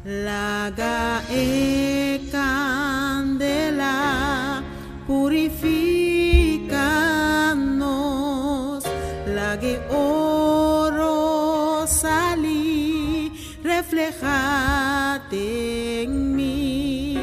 Laga e candela purifica nos, laga e oro sali refleha den mi,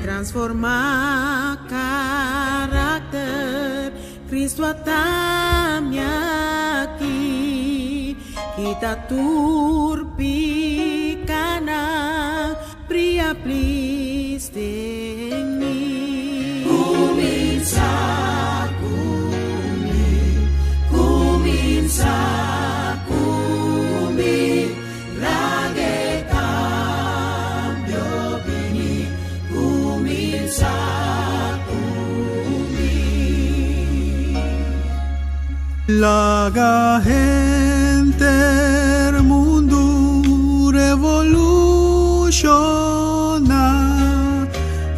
transforma caracter, Cristo ata mi aki, kita tur picanan, bria please den mi. Cuminsa cu mi, cuminsa cu mi, laga e cambio bini, cuminsa cu mi. Laga henter mundo revoluciona,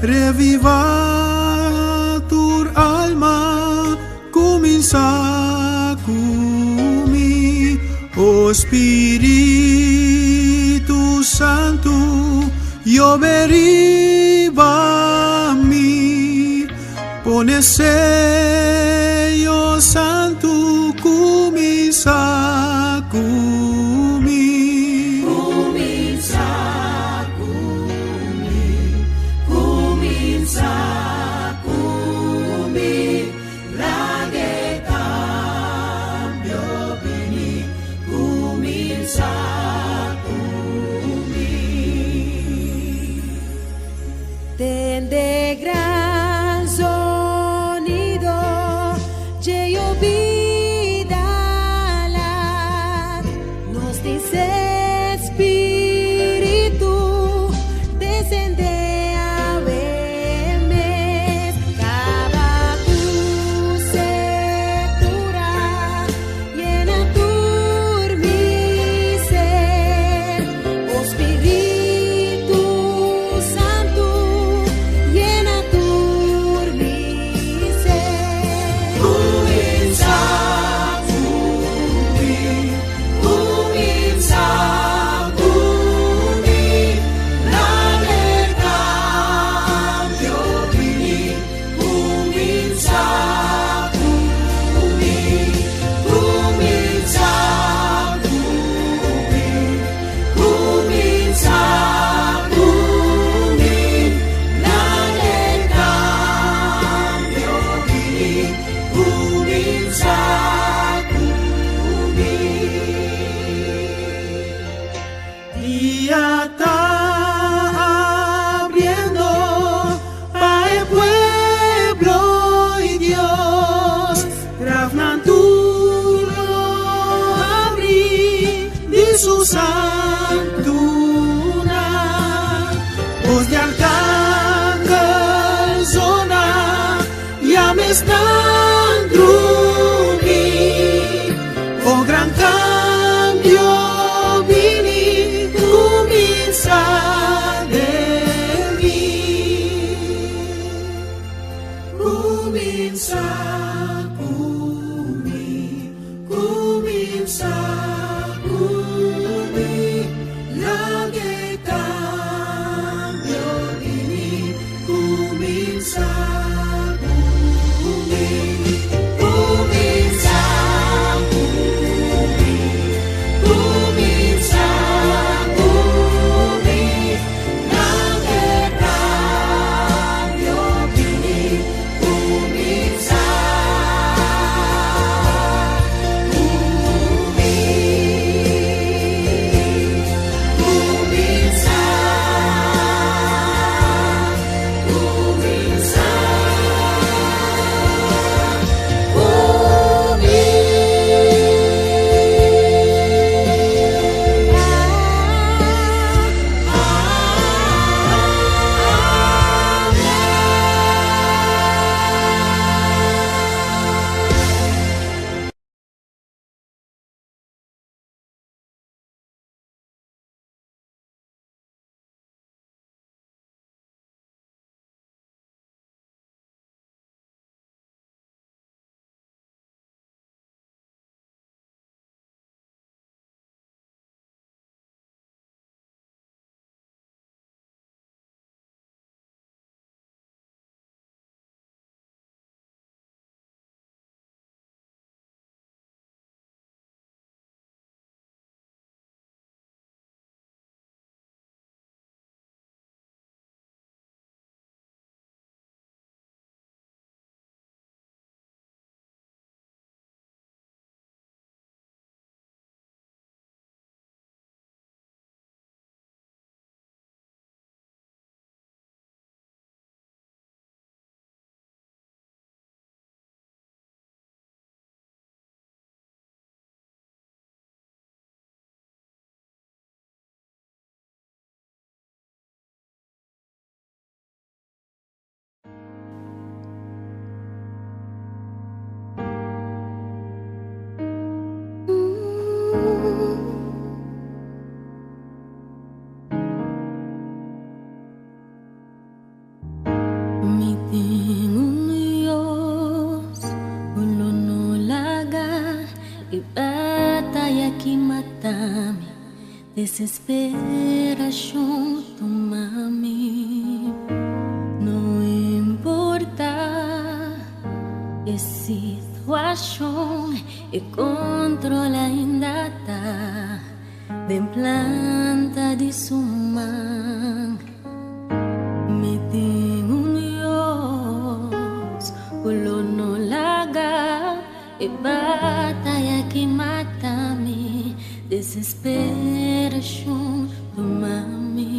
reviva tur alma, cuminsa cu mi, o Spirito Santo, yobe riba mi, pone seyo santo, cuminsa cu mi. Cuminsa cu mi, cuminsa cu mi, laga e cambio bini, cuminsa cu mi. Tende gran sonido, dje yobida Nos dice Espíritu, descende awe mes, caba cu secura, yena tur mi ser, o Spirito Santo, yena tur. Santu na Bos di arkangel zona Yama esnan drumi O gran kambio bini Kuminsá den mi Kuminsá ku mi Kuminsá ku mi Laga e kambio bini Kuminsá ku mi Kuminsá ku mi Kuminsá ku mi Laga e kambio bini Kuminsá ku mi Kuminsá Kuminsá ku mi. Mi tin un Dios ku lo no laga e bataya aki mata mi, desesperashon tuma mi. No importá e situashon, e kontrol ainda ta den planta di su man. Mi tin un Dios ku lo no laga e bataya aki mata mi, desesperashon tuma mi.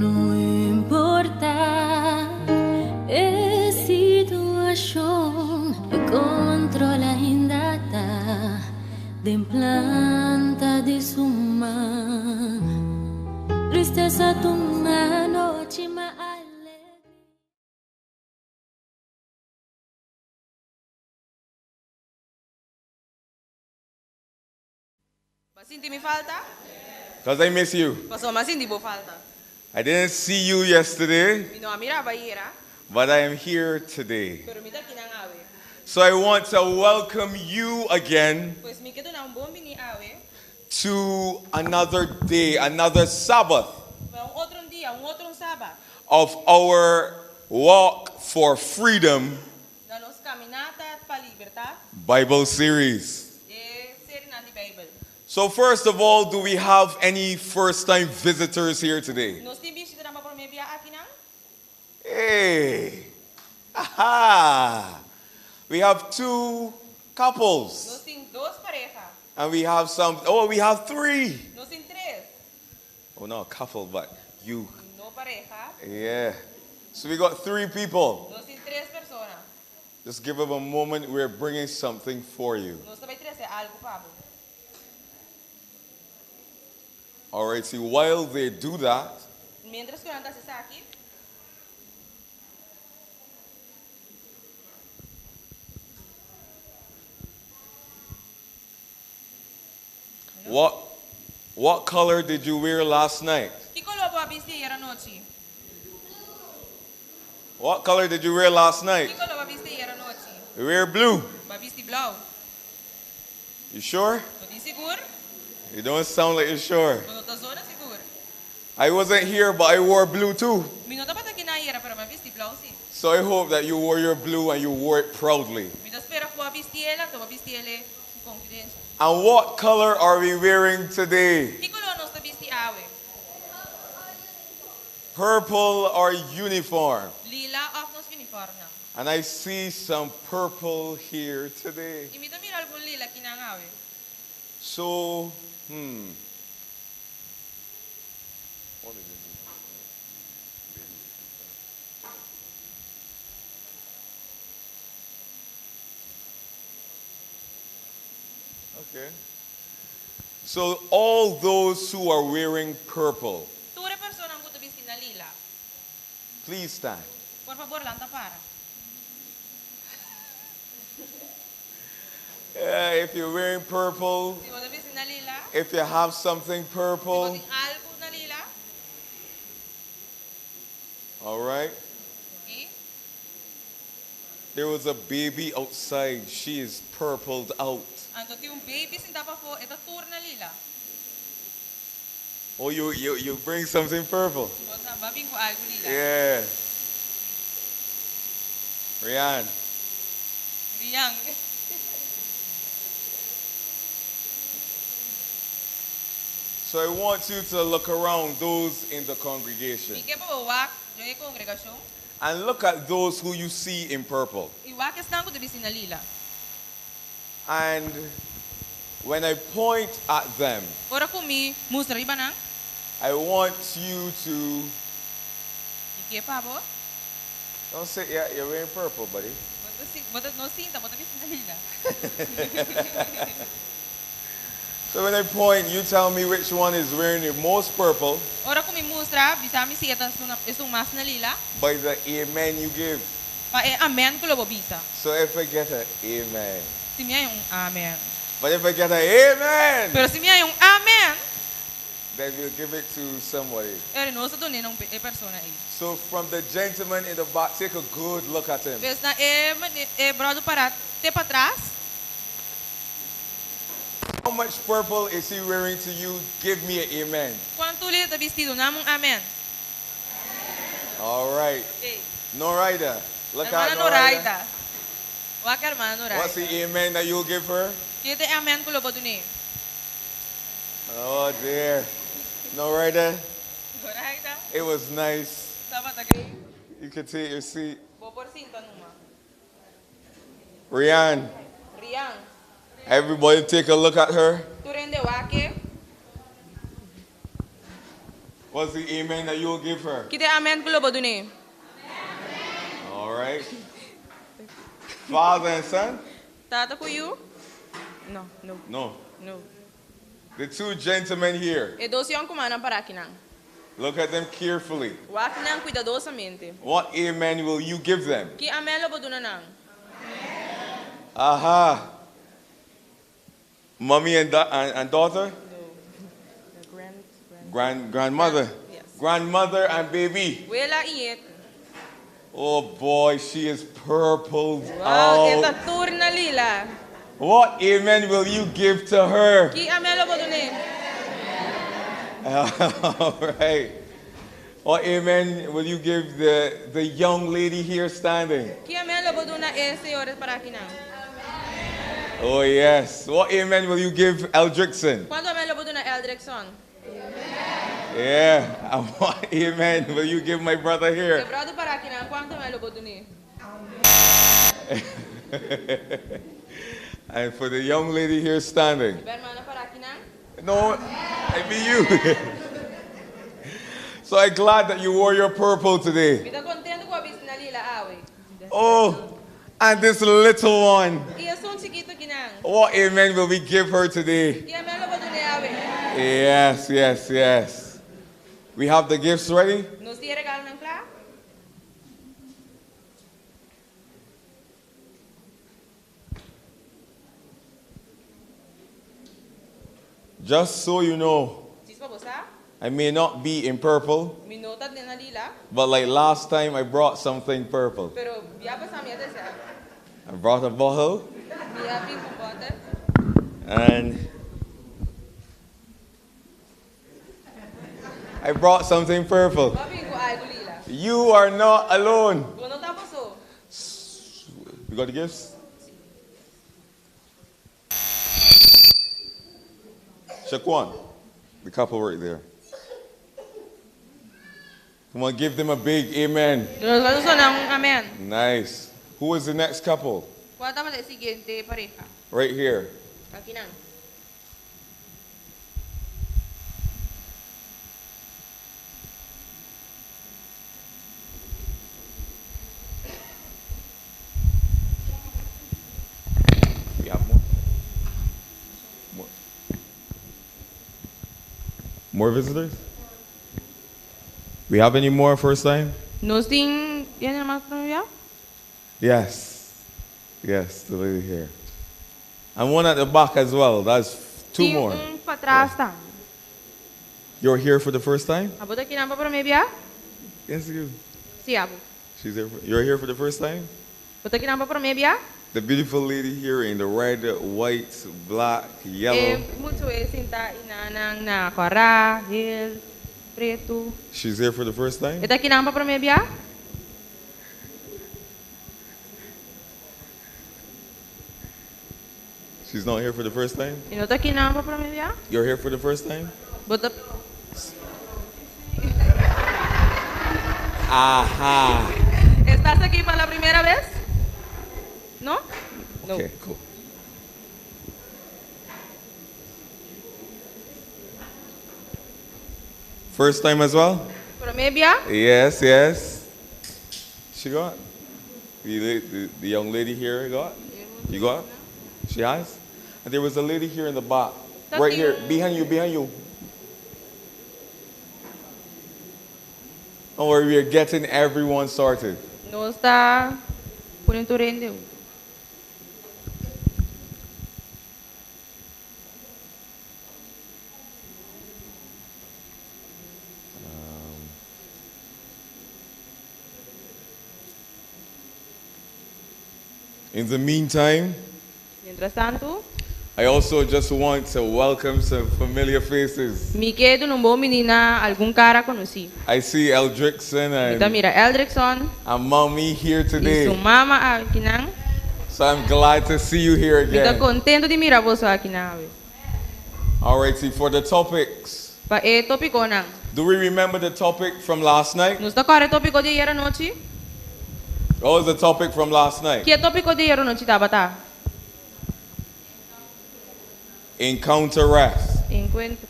No importá e situashon, e kontrol ainda ta den planta di su man. Tristesa tuma nochi, ma alegria. B'a sinti mi falta? Because I miss you. Paso m'a sinti bo falta. I didn't see you yesterday, Mi no a mira bo ayera, but I am here today. pero mi ta akinan awe. So I want to welcome you again Pues mi ke duna un bon bini awe, to another day, another Sabbath pa un otro dia, un otro sabat. of our Walk for Freedom Na nos kaminata pa libertat, Bible series. e serienan di Beibel. So, first of all, do we have any first time visitors here today? Nos tin bishita pa promé bia akinan? Hey! Aha! We have two couples. Nos tin dos pareha. And we have some, oh, we have three. Nos tin tres. Oh, not a couple, but you. No pareha. Yeah. So we got three people. Nos tin tres persona. Just give them a moment. We're bringing something for you. Nos ta bai trese algu pa bo. All right, see, while they do that, Mientras ku nan ta hasi esaki, what color did you wear last night? Ki koló bo a bisti ayera nochi? What color did you wear last night? Ki koló bo a bisti ayera nochi? You wear blue. Bo a bisti blou. You sure? Bo ta sigur? You don't sound like you're sure. Bo no ta zona sigur. I wasn't here, but I wore blue too. Mi no tabata akinan ayera, pero mi a bisti blou si. So I hope that you wore your blue and you wore it proudly. Mi ta spera ku bo a bisti e, anto bo a bisti e ku konfidensia. And what color are we wearing today? Ki koló nos ta bisti awe? Purple or uniform? Lila òf nos unifòrm. And I see some purple here today. I mi ta mira algun lila akinan awe. So, What is it? Okay. So all those who are wearing purple, Tur e personanan ku ta bisti na lila. please stand. Por fabor, lanta para. Yeah, if you're wearing purple, Si bo ta bisti na lila, if you have something si purple, bo tin algu na lila, all right. Ok? There was a baby outside. She is purpled out. Anto tin un baby sintá pafó, e ta tur na lila. Oh, you bring something purple. Bo ta bo a bin ku algu lila. Yeah. Rian. Rian. So I want you to look around those in the congregation Mi ke pa bo wak den e kongregashon. and look at those who you see in purple. I wak esnan ku ta bisti na lila. And when I point at them, Ora ku mi mustra riba nan. I want you to Mi ke pa bo. don't say, yeah, you're wearing purple, buddy. Bo ta no sinta, bo ta bisti na lila. So when I point, you tell me which one is wearing the most purple Ora ku mi mustra, bisa mi si e ta esun mas na lila. by the amen you give. Pa e amen ku lo bo bisa. So if I get an amen, Si mi haña un amen. but if I get an amen, Pero si mi haña un amen, then we'll give it to somebody. e ora nos ta dun'é na un e persona ei. So from the gentleman in the back, take a good look at him. Pues na e e bròder pará te patras. How much purple is he wearing to you? Give me an amen. Kuantu lila e ta bisti? Duna mi un amen. All right. Okay. Noraida. Look at Hermana Noraida. Noraida. Wak hermana Noraida. What's the amen that you'll give her? Ki ta e amen ku lo bo dun'é? Oh dear. Noraida, Noraida. it was nice. Tabata great. You can take your seat. Bo por sinta numa. Rian, Rian. everybody take a look at her. Tur hende wak e. What's the amen that you'll give her? Ki ta e amen ku lo bo dun'é? All right. Father and son? Tata ku yu? No, no, No. no. The two gentlemen here. E dos yònkumannan pará akinan. Look at them carefully. Wak nan kuidadosamente. What amen will you give them? Ki amen lo bo duna nan? Aha. Mommy and daughter? No. The grand, grand. Grandmother. Yes. Grandmother and baby. Wela i ñetu. Oh boy, she is purpled Wow, out. e ta tur na lila. What amen will you give to her? Ki amen lo bo dun'é? All right. What amen will you give the young lady here standing? Ki amen lo bo duna e señora pará akinan? Oh yes. What amen will you give Eldrickson? Kuantu amen lo bo duna Eldrickson? Yeah. And what amen will you give my brother E here? bròder pará akinan, kuantu amen lo bo dun'é? And for the young lady here standing. E ruman pará akinan? No, I be you. So I'm glad that you wore your purple today. Mi ta kontentu ku bo a bisti na lila awe. Oh, and this little one. I esun chikitu akinan. What amen will we give her today? Ki amen lo bo dun'é awe? Yes, yes, yes. We have the gifts ready? Nos tin regalonan kla? Just so you know, Djis pa bo sa, I may not be in purple, mi no ta den na lila, but like last time I brought something purple. pero bia pasá mi a trese algu. I brought a bottle Mi a bin ku bòter and I brought something purple. Mi a bin ku algu lila. You are not alone. Bo no ta bo so. We got the gifts? Shaquan, the couple right there. Come on, give them a big amen. Nos duna un amèn. Nice. Who is the next couple? Kua ta e siguiente pareha? Right here. Akinan. We have more? More. More visitors? We have any more first time? Nos tin hende mas promé bia? Yes. Yes, the lady here. And one at the back as well. That's two Tin more. un patras tambe. You're here for the first time? Abo ta akinan pa promé bia? Yes, you. Si, abo. She's here. You're here for the first time? Bo ta akinan pa promé bia? The beautiful lady here in the red, white, black, yellow. E muhé sintá einan na kòrá, hel, pretu. She's here for the first time? E ta akinan pa promé bia? She's not here for the first time? E no ta akinan pa promé bia? You're here for the first time? Bo ta Aha. ¿Estás aquí para la primera vez? ¿No? No. Okay, cool. First time as well? Promé bia? Yes. She got? The young lady here got? You got? She has? And there was a lady here in the back. Right here. Behind you, behind you. Don't worry, we are getting everyone sorted. Nos ta poniendo tur hende. In the meantime, Mientrastantu, I also just want to welcome some familiar faces. mi ke duna un bon biní na algun kara konosí. I see Eldrickson Mi ta mira Eldrickson and mommy here i su today. mama akinan. So I'm glad to see you here Mi ta again. kontentu di mira boso akinan. All right, see, for the topics. Pa e tópikonan. Do we remember the topic from last night? Nos ta kòrda e tópiko di ayera nochi? What was the topic from last night? Ki e tópiko di ayera nochi tabata? Encounter rest. Enkuentro.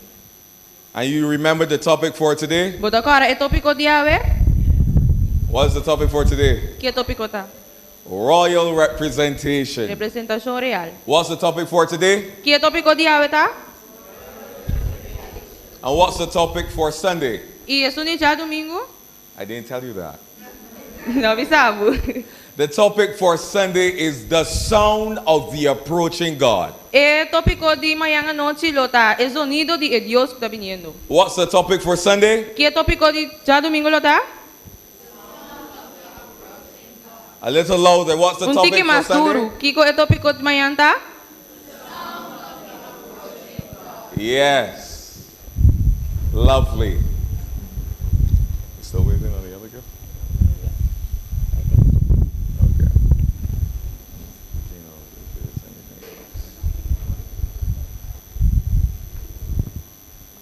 And you remember the topic for today? Bo ta kòrda e tópiko di awe? What's the topic for today? Ki e tópiko ta? Royal representation. Representashon real. What's the topic for today? Ki e tópiko di awe ta? And what's the topic for Sunday? I esun di djadumingu? I didn't tell you that. No a bisa bo. The topic for Sunday is the sound of the approaching God. E tópiko di mañan anochi lo ta e zonido di e Dios ku ta biniendo. What's the topic for Sunday? Ki e tópiko di djadumingu lo ta? A little louder. What's the Un topic tiki for mas Sunday? duru. Kiko e tópiko di mañan ta? Yes. Lovely. Still waiting on the other girl? Okay. You know, if there's anything else.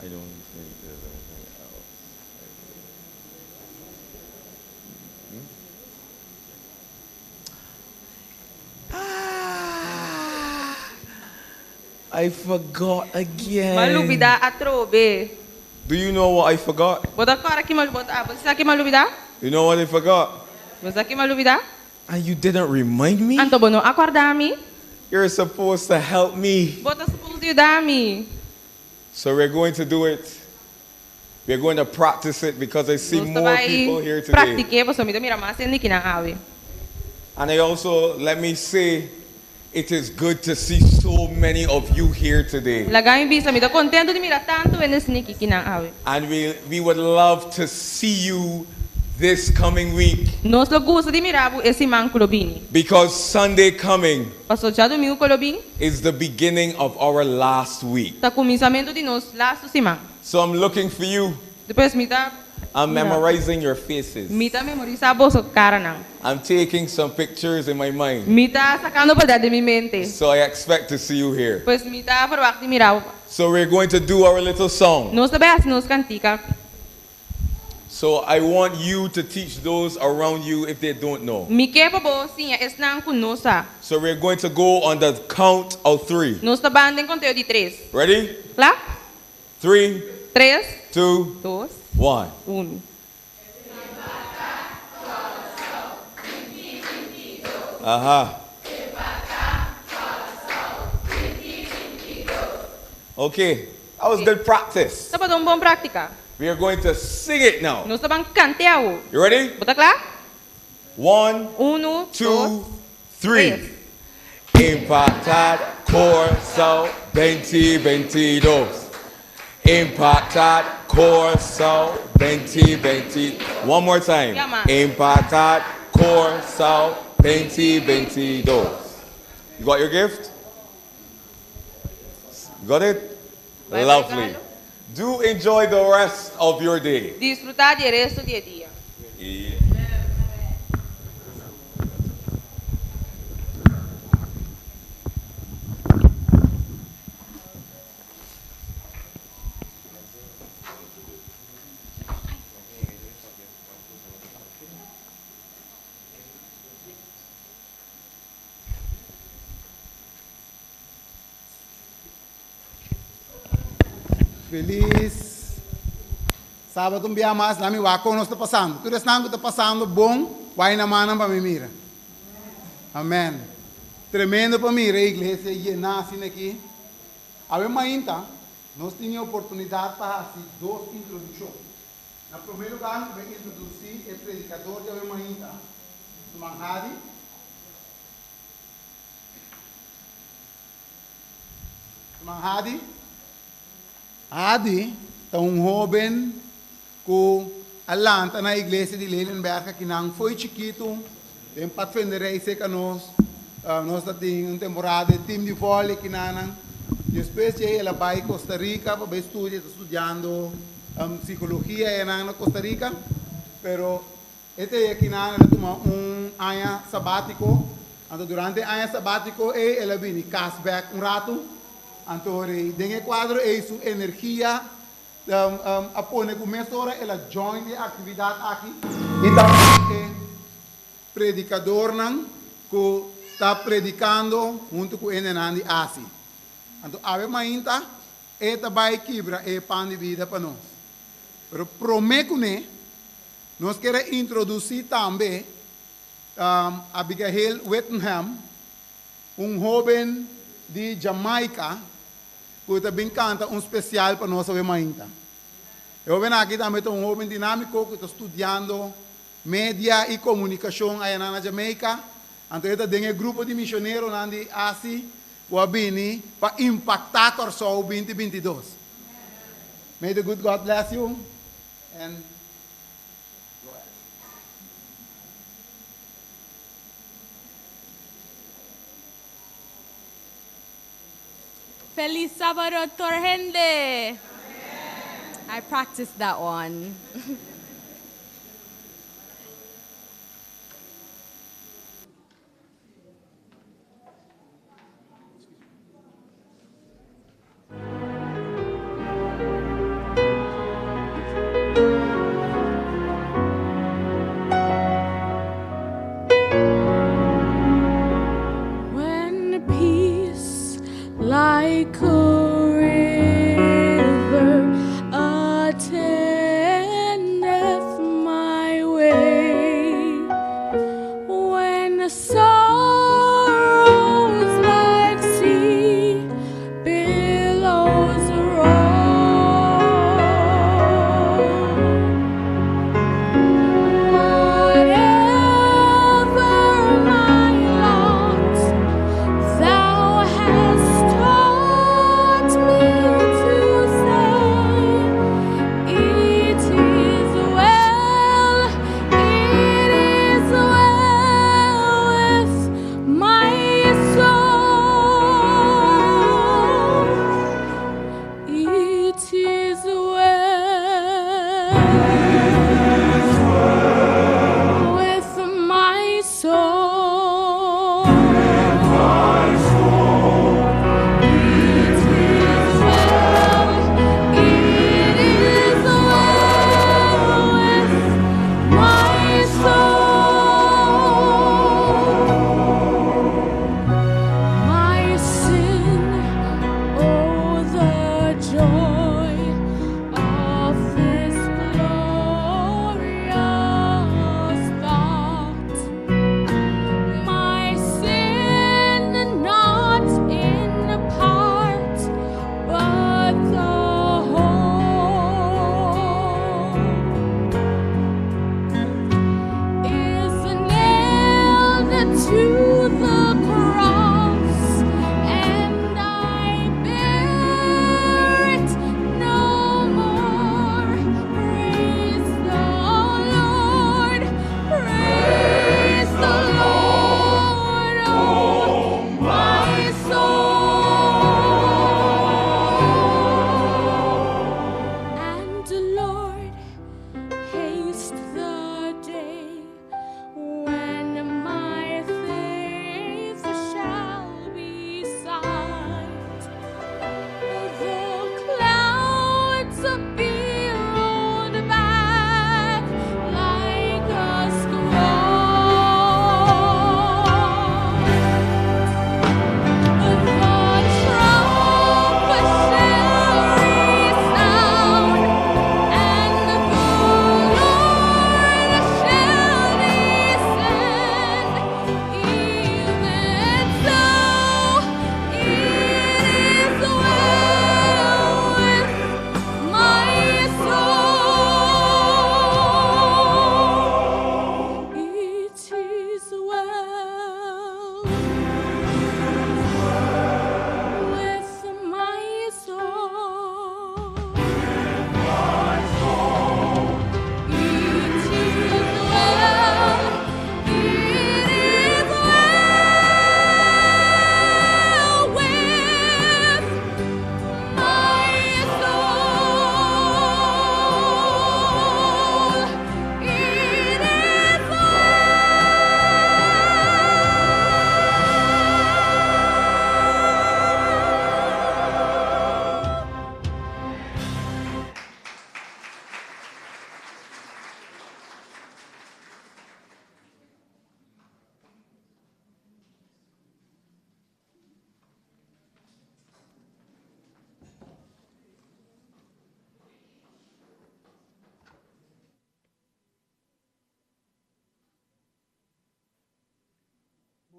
I don't think there's anything else. I forgot again. M'a lubidá atrobe. Do you know what I forgot? Bo ta kòrda ki m'a lubidá. Bo sa ki m'a lubidá? You know what I forgot? Bo sa ki m'a lubidá? And you didn't remind me? Anto bo no a kòrda mi. You're supposed to help me. Bo ta suponé yuda mi. So we're going to do it. We're going to practice it because I see Nos more bai people here today. praktik'é pasobra mi ta mira mas hende akinan awe. And I also, let me say, it is good to see so many of you here today. Laga mi bisa, mi ta kontentu di mira tantu hende sniki akinan awe. And we would love to see you this coming week. Nos lo gusta di mira bo e siman ku lo bini. Because Sunday coming Paso djadumingu ku lo bin is the beginning of our last week. ta kuminsamentu di nos lastu siman. So I'm looking for you. Despues mi ta I'm mira. memorizing your faces. Mi ta memorisá boso karanan. I'm taking some pictures in my mind. Mi ta sakando potrèt den mi mente. So I expect to see you here. Pues mi ta ferwagt di mira bo. So we're going to do our little song. Nos ta bai hasi nos kantika. So I want you to teach those around you if they don't know. Mi ke pa bo siña esnan ku no sa. So we're going to go on the count of three. Nos ta ban den konteo di tres. Ready? Kla? Three, Tres, two, dos, one. unu. Aha. Okay, that was good practice. Tabata un bon práktika. We are going to sing it now. Nos ta ban kant'é awo. You ready? Bo ta kla? One, Unu, two, dos, three. tres. Impactad Kòrsou 2022. Impactad Kòrsou 2020. One more time. Yeah, man. Impactad Kòrsou 2022. You got your gift? You got it? Bye, bye, Lovely. Carlo. Do enjoy the rest of your day. Disfrutá di e resto di e dia. Yeah. Felis Sábado un bia mas, lami wak kon nos ta pasando. Tur esnan ku ta pasando bon, wai na mannan pa mi mira. Amen. Tremendo pa mira e iglesia yená asina aki. Awe mainta, nos tin e oportunidat pa hasi dos introdukshon. Na promé lugá, mi ta bai introdusí e predikador di awe mainta, Ruman Hadi. Ruman Hadi. Hadi ta un hóben ku a lanta na iglesia di Lelenberg akinan fo'i chikitu den patfenderij serka nos. Nos ta tin un temporada e tim di vòlei akinanan. Despues dje el a bai Costa Rica pa bai studia, e ta studiando psikologia enan na Costa Rica. Pero E ta e kinan el a tuma un aña sabátiko. Anto durante e aña sabátiko ei el a bini kas bèk un ratu. Anto rei den e kuadro ei su energia a pone ku mesora el a join e aktividat aki i ta un e predikadornan ku ta predikando huntu ku hendenan di Asi. Anto awe mainta e ta bai kibra e pan di bida pa nos. Pero promé kuné Nos kier a introdusí tambe Abigail Whittingham, un hóben di Jamaica ku ta bin kanta un spesial pa nos awe mainta. E hóben aki tambe ta un hóben dinámiko ku ta studiando media i komunikashon ayanan na Jamaica. Anto e ta den e grupo di misioneronan di ASI ku a bini pa impaktá Kòrsou 2022. May the good God bless you and go ahead. Feliz sábado tur hende! I practiced that one. When peace like a river attendeth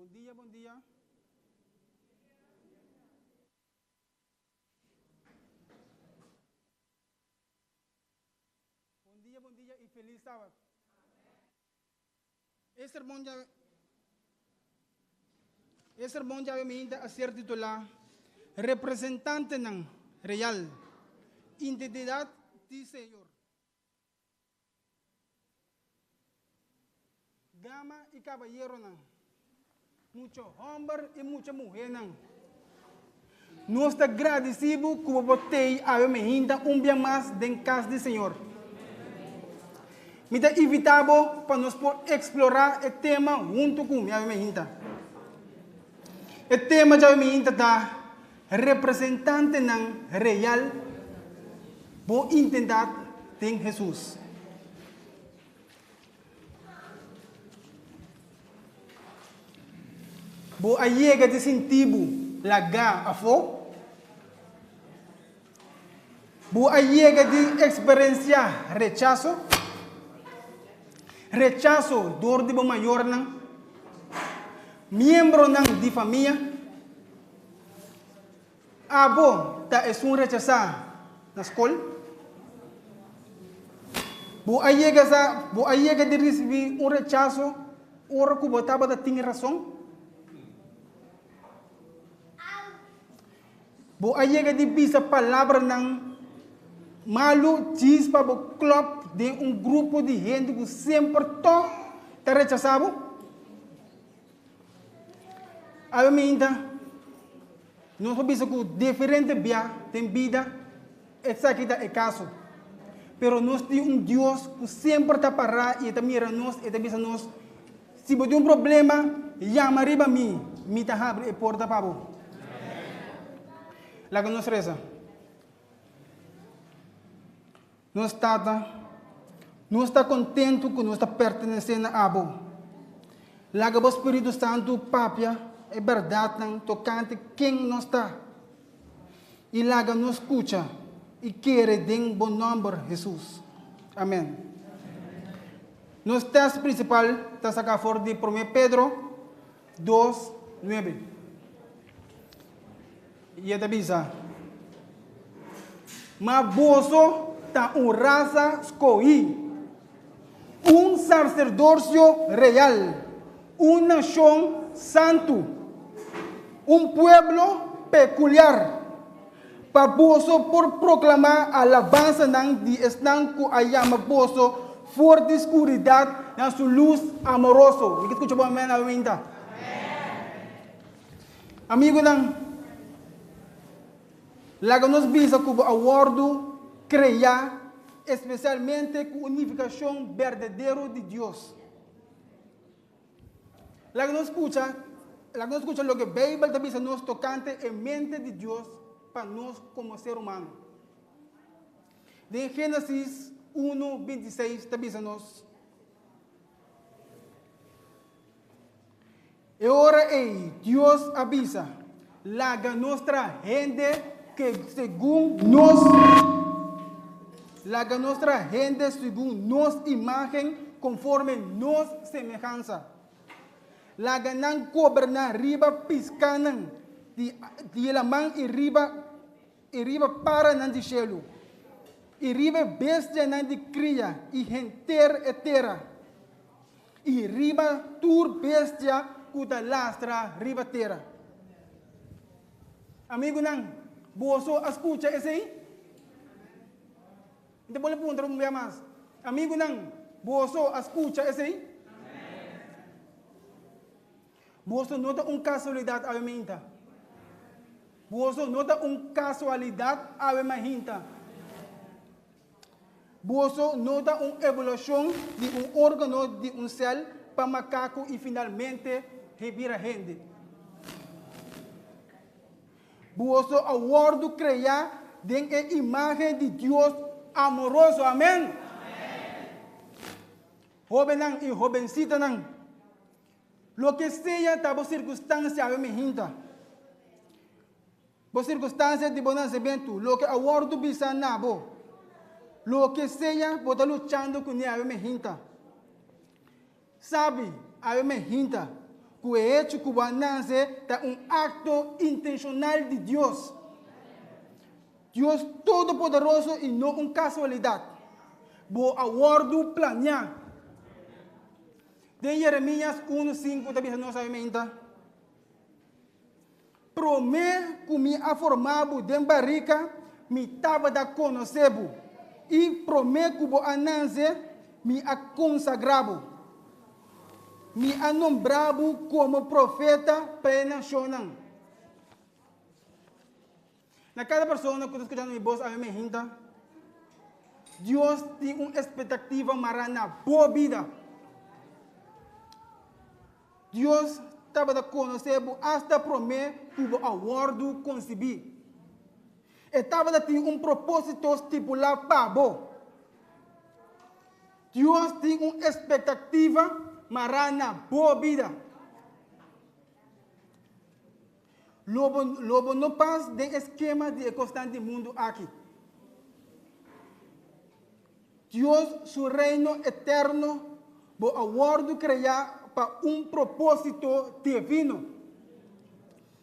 Bon dia, bon dia. Bon dia, bon dia y feliz Sabat. E sermon djawe E sermon djawe mainta a ser titulá Representantenan Real, Identidad di Señor. Dama i kabayeronan, mucha hòmber i mucha muhénan, nos ta gradisí bo ku bo por tei awe mehinta un bia mas den kas di Señor. Mi ta invitá bo pa nos por eksplorá e tema huntu ku mi awe mehinta. E tema djawe mehinta ta Representantenan Real, Bo Intendat den Hesus. Bo a yega di sinti bo lagá afó? Bo a yega di eksperensiá rechaso? Rechaso dor di bo mayornan, miembronan di famia? Abo ta esun rechasá na skol? Bo a yega sa, bo a yega di risibí un rechaso ora ku bo tabata tin rason? Bo a yega di bisa palabranan malu djis pa bo klòp den un grupo di hende ku semper tòg ta rechasá bo? Awe minta, nos por bisa ku diferente bia den bida esaki ta e kaso. Pero nos tin un Dios ku semper ta pará i e ta mira nos, e ta bisa nos, Si bo tin un problema, yama riba mi, mi ta habri e porta pa bo. Laga nos resa. Nos Tata, nos ta kontentu ku nos ta pertenesé na Abo. Laga bo Spiritu Santu papia e bèrdatnan tokante ken nos ta, i laga nos skucha i kere den bo nòmber, Hesus. Amèn. Nos tèst prinsipal ta saká for di Promé Pedro 2, 9. I e ta bisa, Ma boso ta un rasa skohí, un saserdorsio real, un nashon santu, un pueblo pekuliar, pa boso por proklamá alabansanan di esnan ku a yama boso for di skuridat na su lus amoroso. Mi ke skucha bo amèn awe mainta. Amigunan, laga nos bisa ku bo a wòrdu kreá espesialmente ku un nifikashon berdadero di Dios. Laga nos skucha, laga nos skucha loke Beibel ta bisa nos tokante e mente di Dios pa nos komo ser humano. Den Génesis 1, 26 ta bisa nos, E ora ei Dios a bisa, Laga nos traha hende ke segun nos Laga nos traha hende segun nos imágen, konforme nos semehansa. Laga nan goberná riba piskánan di di e laman i riba i riba paranan di shelu, i riba e bestianan di kria i henter e tera. I riba tur bestia ku ta lastra riba tera. Amigunan, boso a skucha esei? Mi ta bolbe puntra un bia mas. Amigunan, boso a skucha esei? Boso no ta un kasualidat awe mainta. Boso no ta un kasualidat awe mainta. Boso no ta un evolushon di un órgano di un sèl pa makaku i finalmente he bira hende. Boso a wòrdu kreá den e imágen di Dios amoroso. Amèn! Hóbennan i hóbensitanan, loke sea ta bo sirkunstansia awe mihinta. Bo sirkunstansia di bo nasementu, loke a wòrdu bisá na bo, loke sea bo ta luchando kuné awe mehinta. Sabi, awe mehinta, Ku e hecho ku bo a nase ta un akto intenshonal di Dios. Dios Todopoderoso i no un kasualidat. Bo a wòrdu planiá. Den Jeremias unu sinku ta bisa nos awe Promé ku mi a forma bo den barika, mi tabata konosé bo, i promé ku bo a nanse, mi a konsagrá bo. Mi a nombrá bo komo profeta pa e nashonnan. Na kada persona ku ta skuchando mi bos awe mehinta, Dios tin un espektativa mará na bo bida. Dios tabata konosé bo asta promé ku bo a wòrdu konsibí. E tabata tin un propósito stipulá pa bo. Dios tin un espektativa mará na bo bida. Lo bo, lo bo no pas den e skema di e kosnan di mundu aki. Dios su reino eterno bo a wòrdu kreá pa un propósito divino.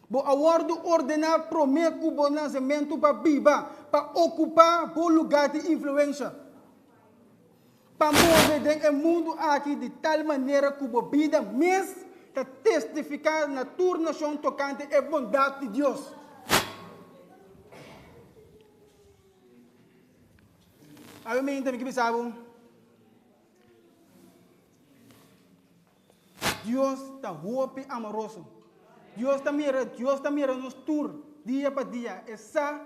Bo a wòrdu ordená promé ku bo nasementu pa biba, pa okupá bo lugá di influensha, pa move den e mundu aki di tal manera ku bo bida mes ta testifiká na tur nashon tokante e bondat di Dios. Awe mente mi ke bisa bo, Dios ta hopi amoroso. Dios ta mira, Dios ta mira nos tur dia pa dia. E sa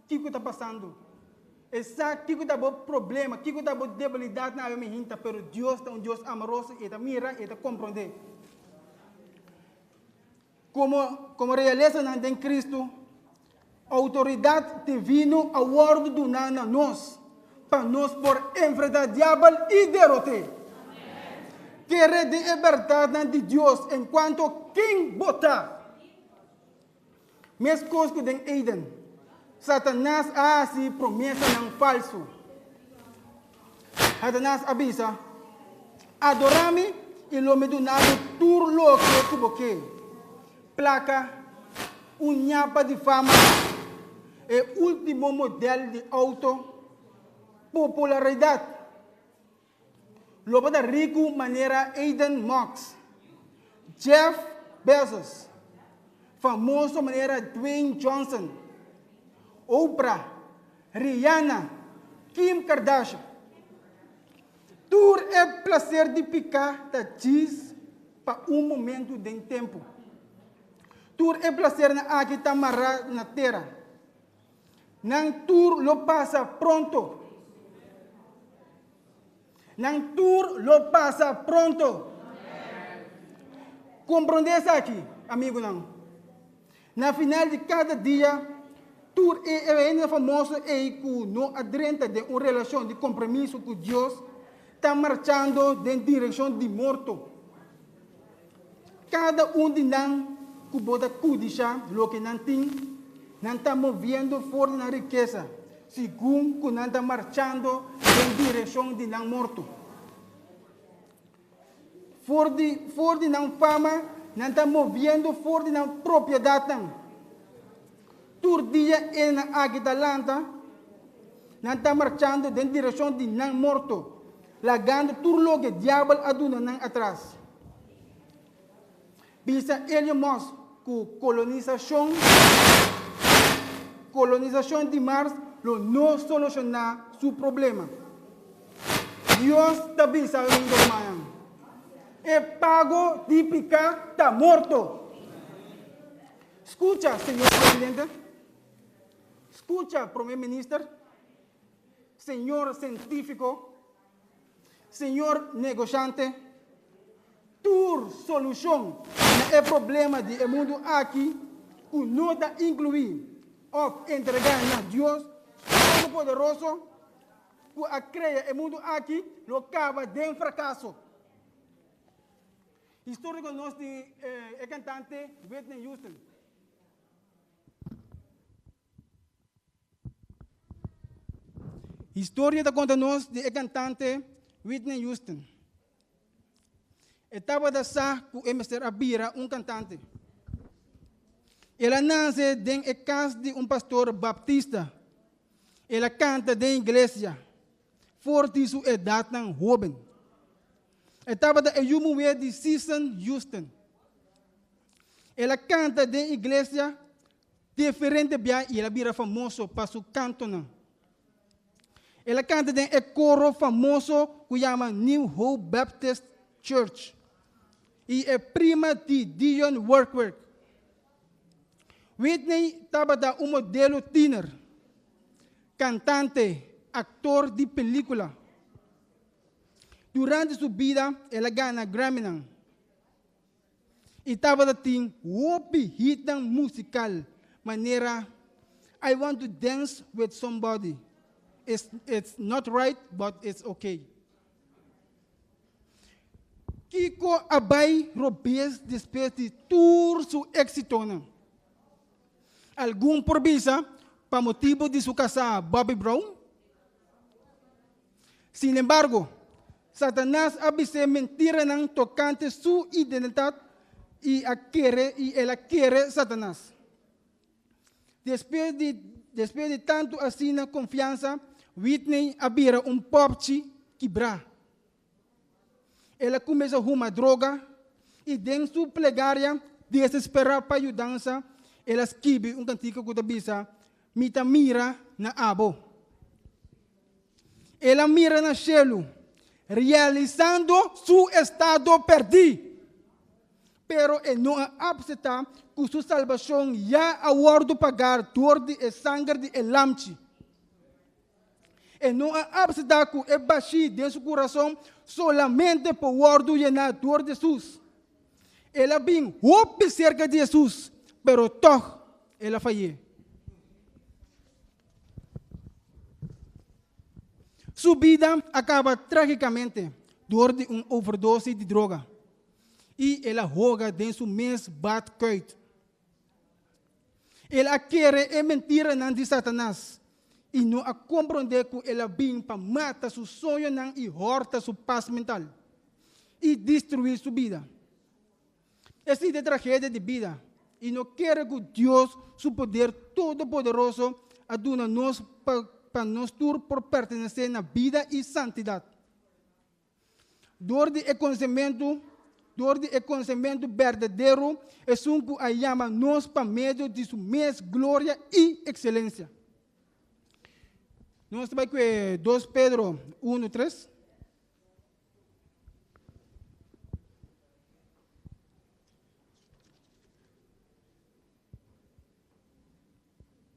kiko ta pasando. E sa kiko ta bo problema, kiko ta bo debilidatnan awe mi hinta, pero Dios ta un Dios amoroso i e ta mira, i e ta komprondé. Komo, komo realesanan den Kristu, outoridat divino a wòrdu duná na nos pa nos por enfrentá diabel i derot'é. Kere den e bèrdatnan di Dios enkuanto ken bo ta. Meskos ku den Eden, Satanas a hasi promesanan falsu. Satanas a bisa, Adorá mi i lo mi duna bo tur loke ku bo ke, plaka, un ñapa di fama, e último modèl di outo, popularidat. Lo bo ta riku manera Elon Musk, Jeff Bezos, famoso manera Dwayne Johnson, Oprah, Rihanna, Kim Kardashian. Tur e plaser di piká ta djis pa un momentu den tempu. Tur e plasernan aki ta mará na tera. Nan tur lo pasa pronto. Nan tur lo pasa pronto. Komprondé esaki, amigunan. Na final di kada dia, tur e hende famoso ei ku no a drenta den un relashon di kompromiso ku Dios ta marchando den direkshon di morto. Kada un di nan ku bo ta kudishá loke nan tin, nan ta moviendo for di nan rikesa, segun ku nan ta marchando den direkshon di nan morto. For di for di nan fama, nan ta moviendo for di nan propiedatnan. Tur dia e nan aki ta lanta, nan ta marchando den direkshon di nan morto. Lagando tur loke diabel a duna nan atras. Bisa Elon Musk ku kolonisashon kolonisashon di Mars lo no solushoná su problema. Dios ta bisa Domingo mañan, E pago di piká ta morto. Skucha, señor presidente. Skucha, prome minister. Señor científico, señor negoshante, tur solushon na e problema di e mundu aki ku no ta inkluí òf entregá na Dios Todopoderoso ku a krea e mundu aki lo kaba den frakaso. Historia ku nos di e kantante Whitney Houston. Historia ta konta nos di e kantante Whitney Houston. E tabata sa ku e mester a bira un kantante. El a nase den e kas di un pastor baptista. El a kanta den iglesia for di su edatnan hóben. E tabata e yu muhé di Sisson Houston. El a kanta den iglesia diferente bia i el a bira famoso pa su kantonan. El a kanta den e koro famoso ku yama New Hope Baptist Church i e prima di Dionne Warwick. Whitney tabata un modelo tiner, kantante, aktor di pelíkula. Durante su bida el a gana Grammynan i tabata tin hopi hitnan musikal manera I Want to Dance with Somebody, It's It's Not Right But It's Okay. Kiko a bai robes despues di tur su éksitonan? Algun por bisa pa motibu di su kasá Bobby Brown. Sinembargo, Satanas a bis'é mentiranan tokante su identidat i a kere i el a kere Satanas. Despues di despues di tantu asina konfiansa, Whitney a bira un pòpchi kibrá. El a kuminsá huma droga i den su plegaria desesperá pa yudansa, el a skibi un kantika ku ta bisa, Mi ta mira na abo. El a mira na shelu, realisando su estado pèrdí. Pero e no a apseptá ku su salbashon ya a wòrdu pagá dor di e sanger di e Lamchi. E no a apseptá ku e bashí den su kurason solamente por wòrdu yená dor di Hesus. El a bin hopi serka di Hesus, pero tòg el a fay'é. Su bida a kaba trágikamente dor di un overdosis di droga i el a hoga den su mes badkuit. El a kere e mentiranan di Satanas i no a komprondé ku el a bin pa mata su soñonan i hòrta su pas mental i destruí su bida. Esei ta e tragedia di bida i no kere ku Dios su poder todopoderoso a duna nos pa pa nos tur por pertenesé na bida i santidat. Dor di e konosementu, dor di e konosementu berdadero, esun ku a yama nos pa medio di su mes gloria i ekselensia. Nos ta bai ku e 2 Pedro 1, 3.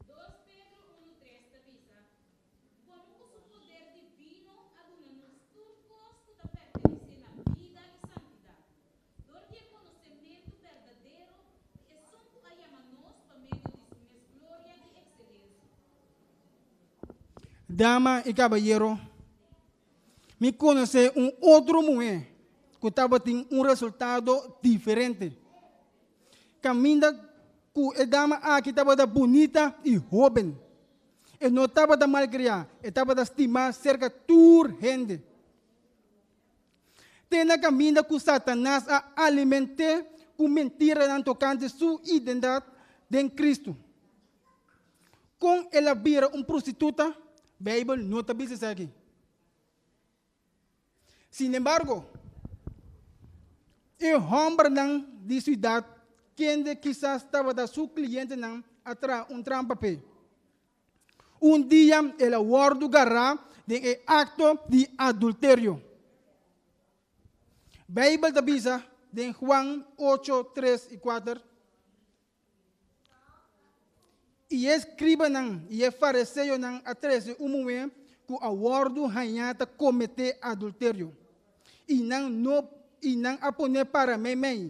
Dos Pedro unu tres ta bisa, Komo ku su poder divino a duna nos tur kos ku ta pertenesé na bida i santidat, dor di e konosementu berdadero di esun ku a yama nos pa medio di su mes gloria i ekselensia. Dama i kabayero, Mi konosé un otro muhé ku tabatin un resultado diferente. Kaminda ku e dama aki tabata bunita i hóben. E no tabata malkriá, e tabata stimá serka tur hende. Te na kaminda ku Satanas a aliment'é ku mentiranan tokante su identidat den Kristu. Kon el a bira un prostituta? Beibel no ta bisa esaki. Sinembargo, e hòmbernan di siudat kende kisas tabata su klientenan a traha un trampa p'e. Un dia el a wòrdu gará den e akto di adulterio. Beibel ta bisa den Juan ocho, tres i kuater, I e skribanan i e fariseonan a trese un muhé ku a wòrdu hañá ta kometé adulterio, i nan no i nan a pon'é para meimei.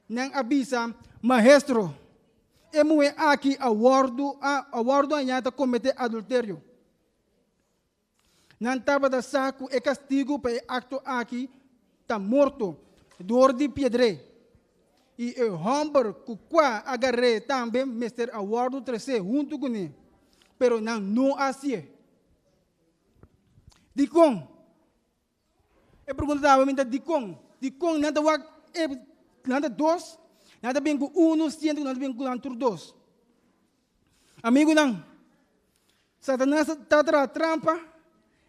Nan a bisa, Maestro, e muhé aki a wòrdu a wòrdu hañá ta kometé adulterio. Nan tabata sa ku e kastigu pa e akto aki ta morto dor di piedré, i e hòmber ku kua a gar'é tambe mester a wòrdu tresé huntu kuné, pero nan no a hasié. Dikon? E pregunta ta awe mi ta dikon? Dikon nan ta wak e nan ta dos, nan ta bin ku unu, siendo ku nan ta bin ku nan tur dos. Amigunan, Satanas ta traha trampa,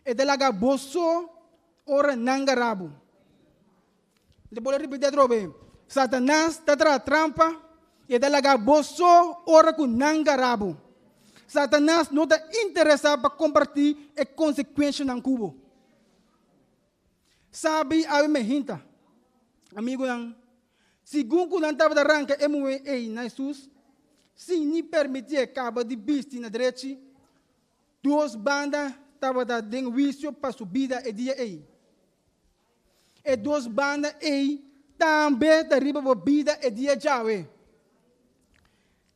e ta laga bo so ora nan gara bo. Mi ta bolbe ripití atrobe, Satanas ta traha trampa, e ta laga bo so ora ku nan gara bo. Satanas no ta interesá pa kompartí e konsekuenshanan ku bo. Sabi awe mehinta, amigunan, segun ku nan tabata ranka e muhé ei na Hesus, sin ni permitié kaba di bisti na drechi, dos banda tabata den huisio pa su bida e dia ei. E dos banda ei tambe ta riba bo bida e dia djawe.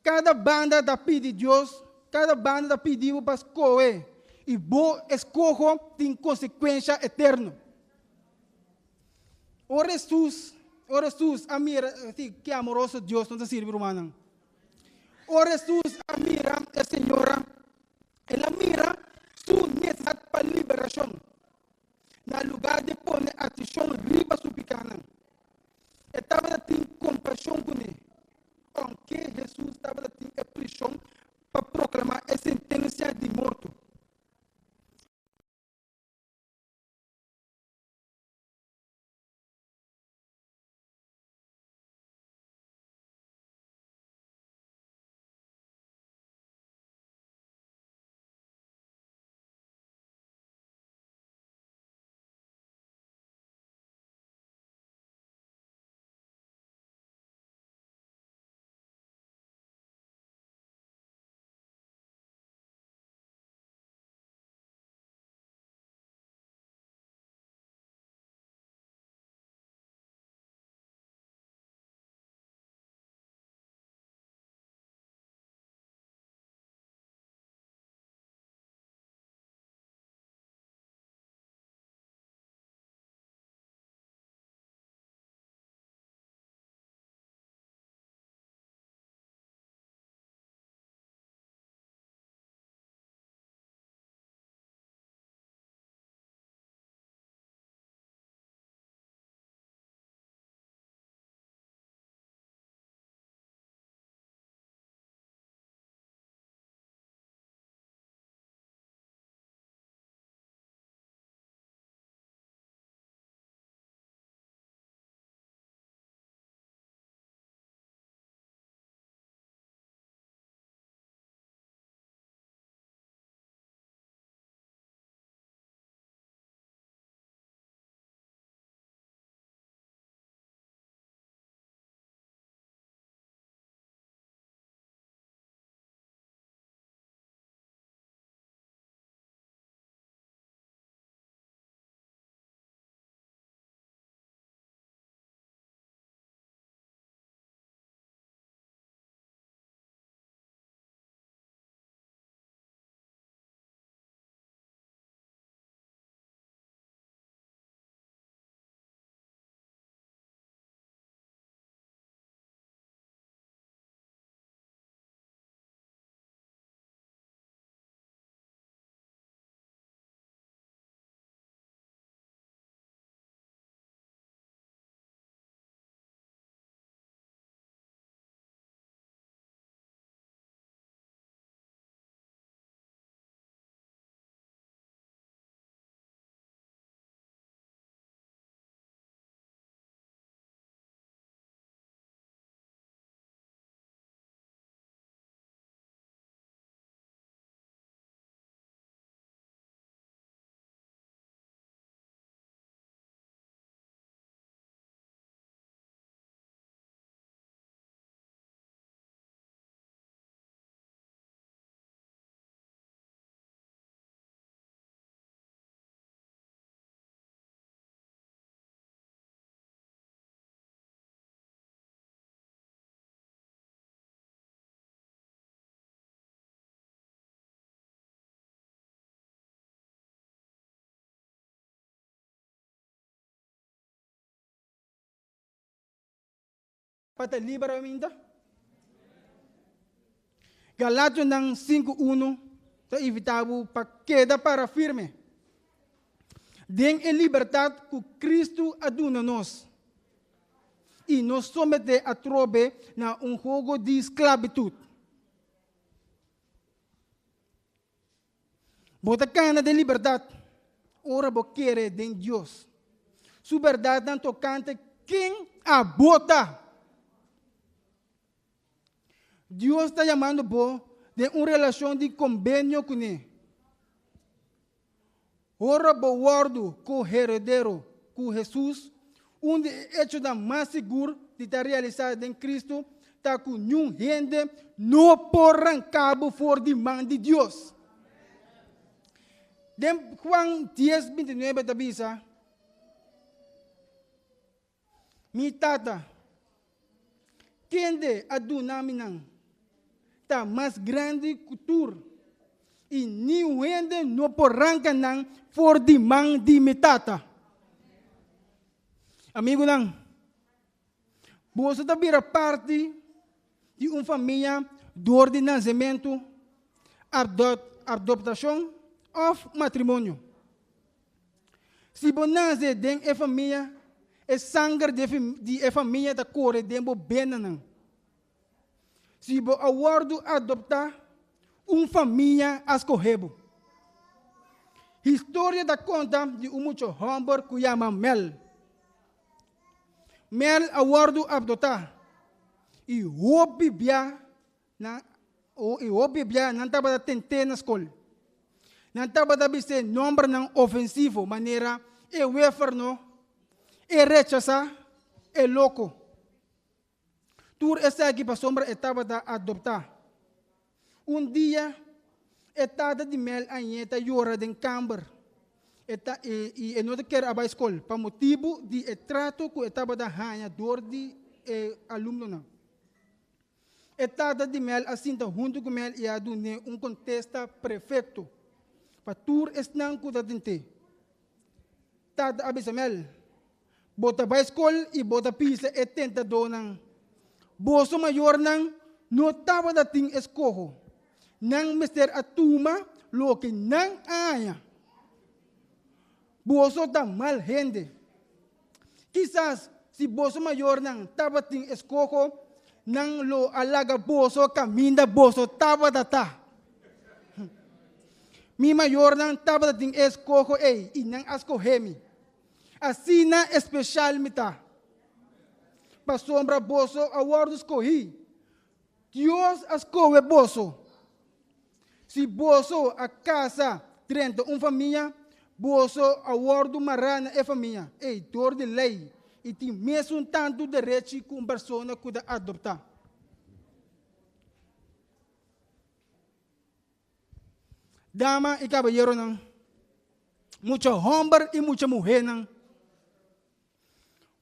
Kada banda ta pidi Dios, kada banda ta pidi bo pa skohe, i bo eskoho tin konsekuensha eterno. Ora Hesus, ora Hesus a mira, si, ke amoroso Dios nos ta sirbi, rumannan. Ora Hesus a mira e señora, el a mira su nesesidat pa liberashon, na lugá di pone atenshon riba su pikánan. E tabata tin kompashon kuné. Ounke Hesus tabata tin e prishon pa proklamá e sentensia di morto. Pa ta liber ainda? Galationan 5:1 ta invitá bo pa keda para firme den e libertat ku Kristu a duna nos. i no someté atrobe na un hogo di sklabitut. Bo ta kana den libertat ora bo kere den Dios su bèrdatnan tokante ken abo ta. Dios ta yamando bo den un relashon di kombenio kuné. Ora bo wòrdu ko-heredero ku Hesus, un di e echonan mas sigur di ta realisá den Kristu ta ku niun hende no por ranká bo for di man di Dios. Den Juan dies, bintinuebe ta bisa, Mi Tata, kende a duna mi nan, ta mas grandi ku tur, i niun hende no por ranka nan for di man di mi Tata. Amigunan, boso ta bira parti di un famia dor di nasementu, adoptashon òf matrimonio. Si bo nase den e famia, e sanger di e famia ta kore den bo benanan. Si bo a wòrdu adoptá, un famia a skohe bo. Historia ta konta di un mucha hòmber ku yama Mel. Mel a wòrdu adoptá i hopi bia Nan i hopi bia nan tabata tent'é na skol. Nan tabata bis'é nòmbernan ofensivo manera e wéferno, e rechasá, e loko. Tur esaki pasobra e tabata adoptá. Un dia e tata di Mel a ñe ta yora den kamber e ta i e no ta kier a bai skol pa motibu di e trato ku e tabata haña dor di e alumnonan. E tata di Mel a sinta huntu ku Mel i a dun'é un kontesta prefekto pa tur esnan ku ta tent'é. Tata a bisa Mel, Bo ta bai skol i bo ta pisa e tentadónan. Boso mayornan no tabata tin eskoho. Nan mester a tuma loke nan a haña. Boso ta mal hende. Kisas si boso mayornan tabatin eskoho, nan lo a laga boso kaminda boso tabata ta. Mi mayornan tabata tin e eskoho ei i nan a skohe mi. Asina espeshal mi ta. Pasobra boso a wòrdu skohí. Dios a skohe boso. Si boso a kasa drenta un famia, boso a wòrdu mará na e famia ei dor di lei i tin mesun tantu derechi ku un persona ku ta adoptá. Dama i kabayeronan, mucha hòmber i mucha muhénan,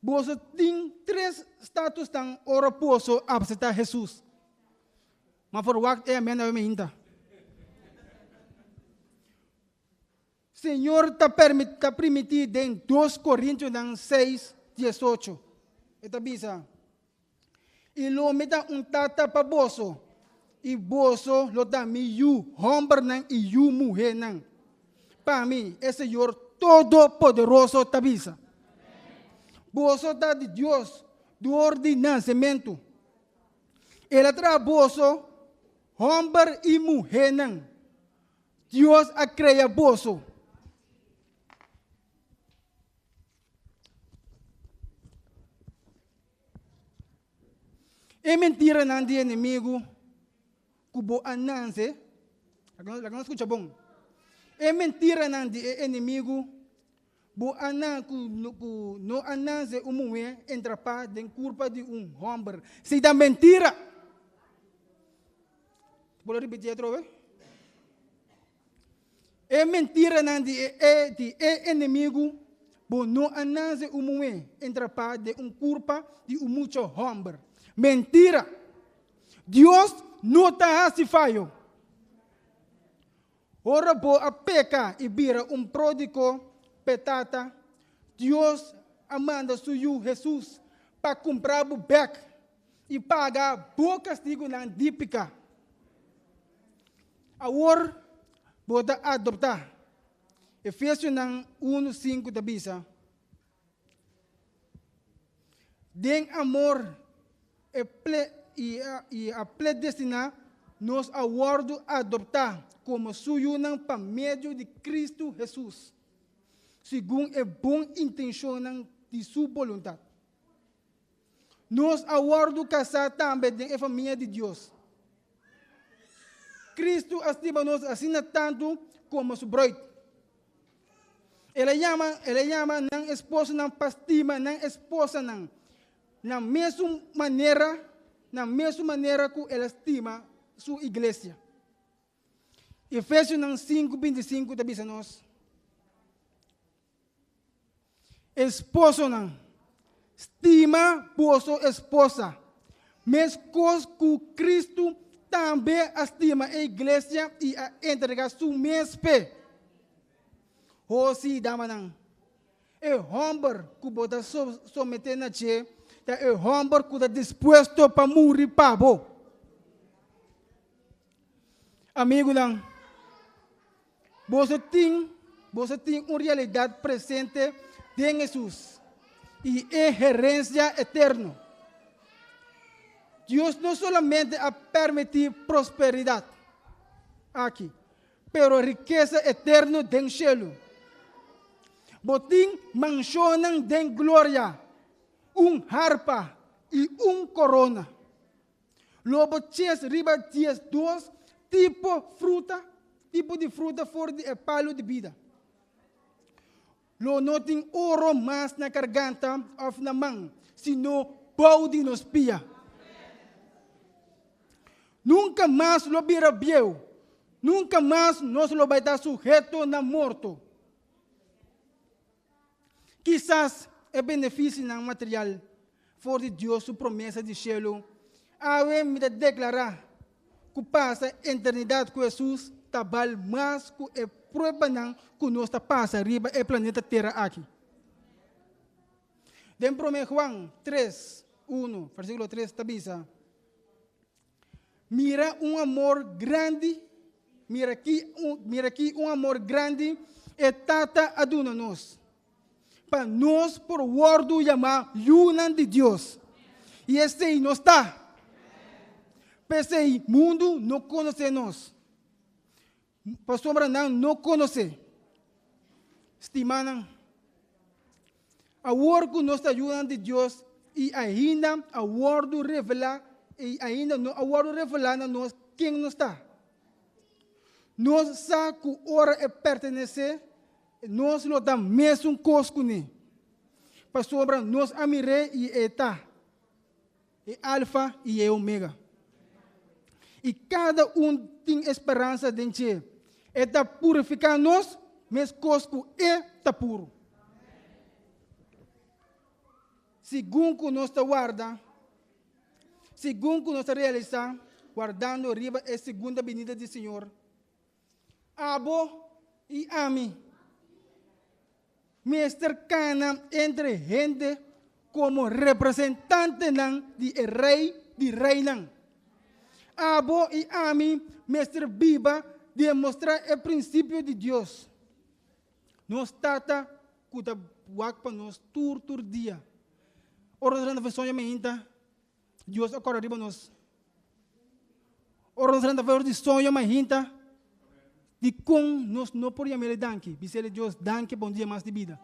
Boso tin tres statusnan ora boso apseptá Hesus. Ma forwagt e amèn awe mainta. Señor ta ta primití den dos Korintionan seis, diesocho. E ta bisa, I lo mi ta un tata pa boso, i boso lo ta mi yu hòmbernan i yu muhénan. Pa mi, e Señor Todopoderoso ta bisa. Boso ta di Dios dor di nasementu. El a traha boso hòmber i muhénan. Dios a krea boso. E mentiranan di enemigu ku bo a nanse, laga nos skucha bon. E mentiranan di e enemigu bo a nan ku ku no a nanse un muhé entrapá den kurpa di un hòmber. Si ta mentira! Bo lo ripití atrobe? E mentiranan di e di e enemigu, bo no a nase un muhé entrapá den un kurpa di un mucha hòmber. Mentira! Dios no ta hasi fayo. Ora bo a peka i bira un pródigo petata, Dios a manda su Yu Hesus pa kumpra bo bèk i paga bo kastigunan di piká. Awor bo ta adoptá. Efesionan unu sinku ta bisa, Den amor e ple i a i a predestiná nos a wòrdu adoptá komo Su yunan pa medio di Kristu Hesus, segun e bon intenshonnan di Su boluntat. Nos a wòrdu kasá tambe den e famia di Dios. Kristu a stima nos asina tantu komo Su brùit. El a yama, el a yama nan esposonan pa stima nan esposanan na mesun manera, na mesun manera ku el a stima su iglesia. Efesionan 5, 25 ta bisa nos, Esposonan, stima boso esposa, meskos ku Kristu tambe a stima e iglesia i a entregá su mes p'e. Hosi, damanan, e hòmber ku bo ta someté na dje ta e hòmber ku ta dispuesto pa muri pa bo. Amigunan, Boso tin, boso tin un realidat presente den Hesus i e herensia eterno. Dios no solamente a permití prosperidat aki, pero rikesa eterno den shelu. Bo tin manshonnan den gloria, un harpa i un korona. Lo bo ches riba 12 tipo fruta, tipo di fruta for di e palu di bida. Lo no tin oro mas na garganta òf na man, sino bou di nos pia. Nunka mas lo bira bieu, nunka mas nos lo bai ta suheto na morto. Kisas e benefisinan material for di Dios su promesa di shelu. Awe mi ta deklará ku pasa eternidat ku Hesus ta bal mas ku e pruebanan ku nos ta pasa riba e planeta Tera aki. Den Promé Juan 3, 1, versíkulo 3 ta bisa, Mira un amor grandi, mira ki un, mira ki un amor grandi e Tata a duna nos, pa nos por wòrdu yamá yunan di Dios. I esei nos ta. P'esei mundu no konosé nos, pasobra nan no konosé. Stimánan, awor ku nos ta yunan di Dios i ainda a wòrdu revelá i ainda no a wòrdu revelá na nos ken nos ta. Nos sa ku ora e pertenesé, nos lo ta mesun kos kuné, pasobra nos a mir'é i e ta e Alfa i e Omega. I kada un tin e speransa den dje. E ta purifiká nos meskos ku e ta puru. Segun ku nos ta warda, segun ku nos ta realisá, wardando riba e segunda binida di Señor, abo i ami mester kana entre hende komo representantenan di e Rei di reinan. Abo i ami mester biba demostrá e prinsipio di Dios. Nos Tata ku ta wak pa nos tur tur dia. Ora nos renta for soño mainta, Dios a kòrda riba nos. Ora nos renta for di soño mainta, dikon nos no por yam'El danki? Bis'El, Dios, danki pa un dia mas di bida.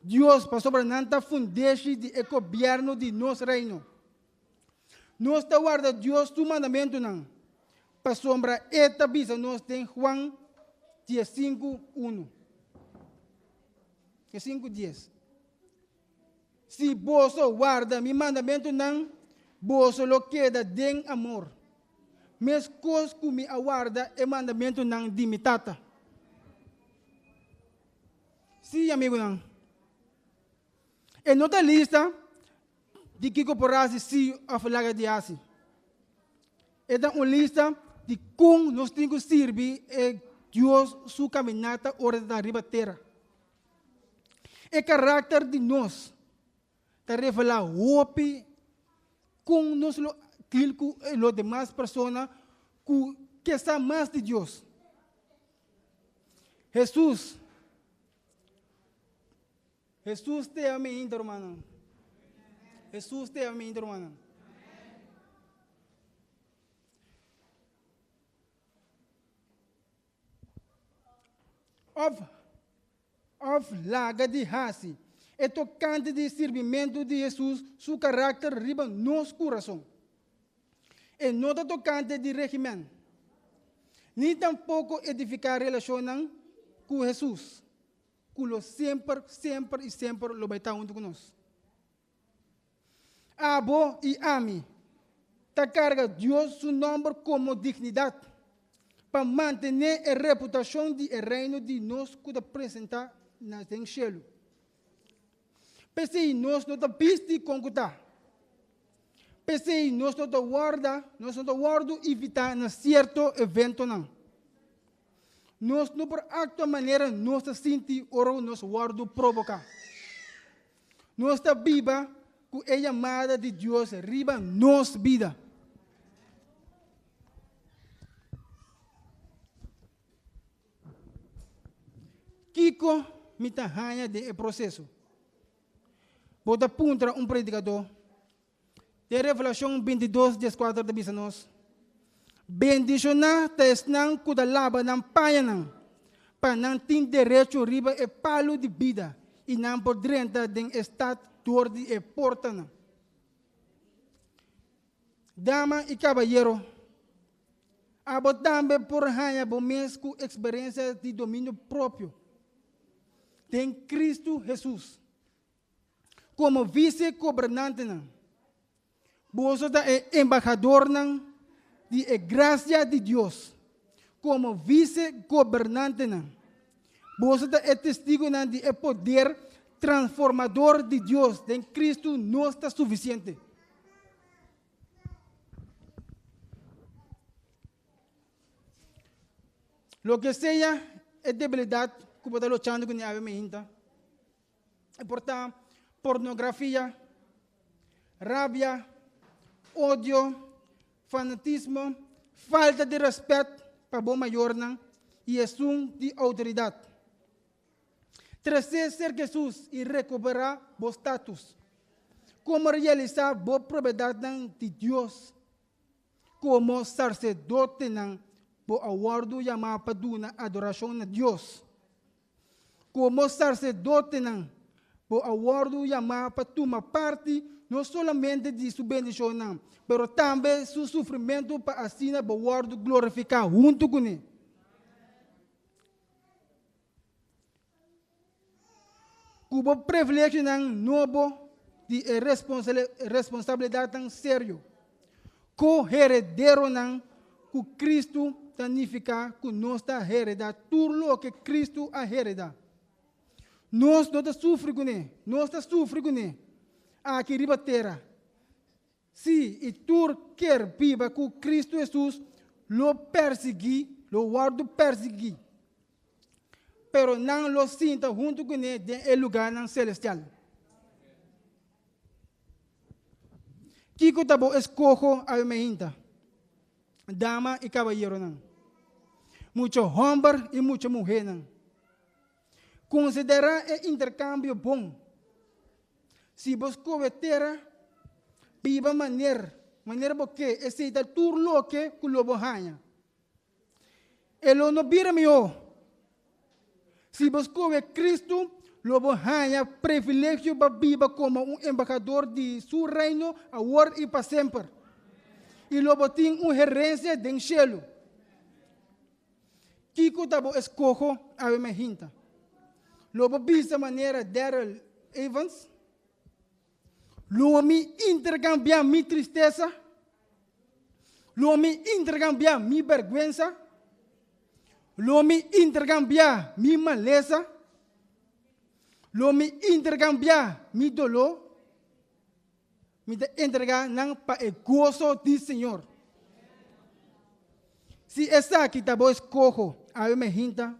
Dios, pasobra nan ta fundeshi di e gobièrnu di nos Reino. Nos ta warda Dios su mandamentunan, pasobra E ta bisa nos den Juan diesinku unu, diesinku dies, Si boso warda mi mandamentunan, boso lo keda den amor, meskos ku mi a warda e mandamentunan di mi Tata. Sí, amigunan. E no ta lista di kiko por hasi sí òf laga di hasi. E ta un lista di kon nos tin ku sirbi e Dios su kaminata ora ta riba tera. E karakter di nos ta revelá hopi kon nos lo deal ku lo demas persona ku ke sa mas di Dios. Hesus. Jesus te ama ainda, rumannan. Jesus te ama ainda, rumannan. Of, of laga di hasi e tokante di sirbimentu di Jesus su karakter riba nos kurason. E no ta tokante di regimen, ni tampoko edifiká relashonnan ku Jesus, ku lo semper, semper i semper lo bai ta huntu ku nos. Abo i ami ta karga Dios su nòmber komo dignidat pa mantené e reputashon di e Reino di nos ku ta presentá na den shelu. P'esei nos no ta bisti kon ku ta. P'esei nos no ta wòrda, nos no ta wòrdu invitá na sierto eventonan. Nos no por aktua manera nos ta sinti ora ku nos wòrdu proboká. Nos ta biba ku e yamada di Dios riba nos bida. Kiko mi ta haña den e proseso? Bo ta puntra un predikadó. Den Revelashon 22, 14 ta bisa nos, Bendishoná ta esnan ku ta laba nan pañanan, pa nan tin derecho riba e palu di bida i nan por drenta den e stat dor di e portanan. Dama i kabayero, abo tambe por haña bo mes ku eksperensia di dominio propio den Kristu Hesus. Komo vise-gobernantenan, boso ta e embahadornan di e grasia di Dios. Komo vise-gobernantenan, boso ta e testigunan di e poder transformador di Dios den Kristu nos ta sufisiente. Loke sea e debilidat ku bo ta luchando kuné awe mainta, E por ta pornografia, rabia, odio, fanatismo, falta di rèspèt pa bo mayornan i esun di outoridat. Tresé serka Hesus i rekuperá bo status. Komo realisá bo propiedatnan di Dios Komo sarsedotenan bo a wòrdu yamá pa duna adorashon na Dios. Komo sarsedotenan bo a wòrdu yamá pa tuma parti no solamente di su bendishonnan, pero tambe su sufrimentu pa asina bo wòrdu glorifiká huntu kuné. Ku bo privilegionan nobo di e responsabilidatnan serio, ko-herederonan ku Kristu ta nifiká ku nos ta heredá tur loke Kristu a heredá. Nos no ta sufri kuné, nos ta sufri kuné aki riba tera. Sí, i tur ker biba ku Kristu Hesus lo persiguí, lo wòrdu persiguí. Pero nan lo sinta huntu kuné den e lugánan selestial. Kiko ta bo eskoho awe meinta, dama i kabayeronan, mucha hòmber i mucha muhénan? Konsiderá e interkambio bon. Si bo skohe tera, biba maner, manera bo ke, esei ta tur loke ku lo bo haña. E lo no bira mihó. Si bo skohe Kristu, lo bo haña privilegio pa biba komo un embahador di Su Reino awor i pa semper. I lo bo tin un herensia den shelu. Kiko ta bo eskoho awe mehinta? Lo bo bisa manera Darrell Evans, Lo mi interkambiá mi tristesa? Lo mi interkambiá mi bèrgwensa? Lo mi interkambiá mi malesa? Lo mi interkambiá mi doló? Mi ta entregá nan pa e goso di Señor. Si esaki ta bo eskoho, awe me hinta,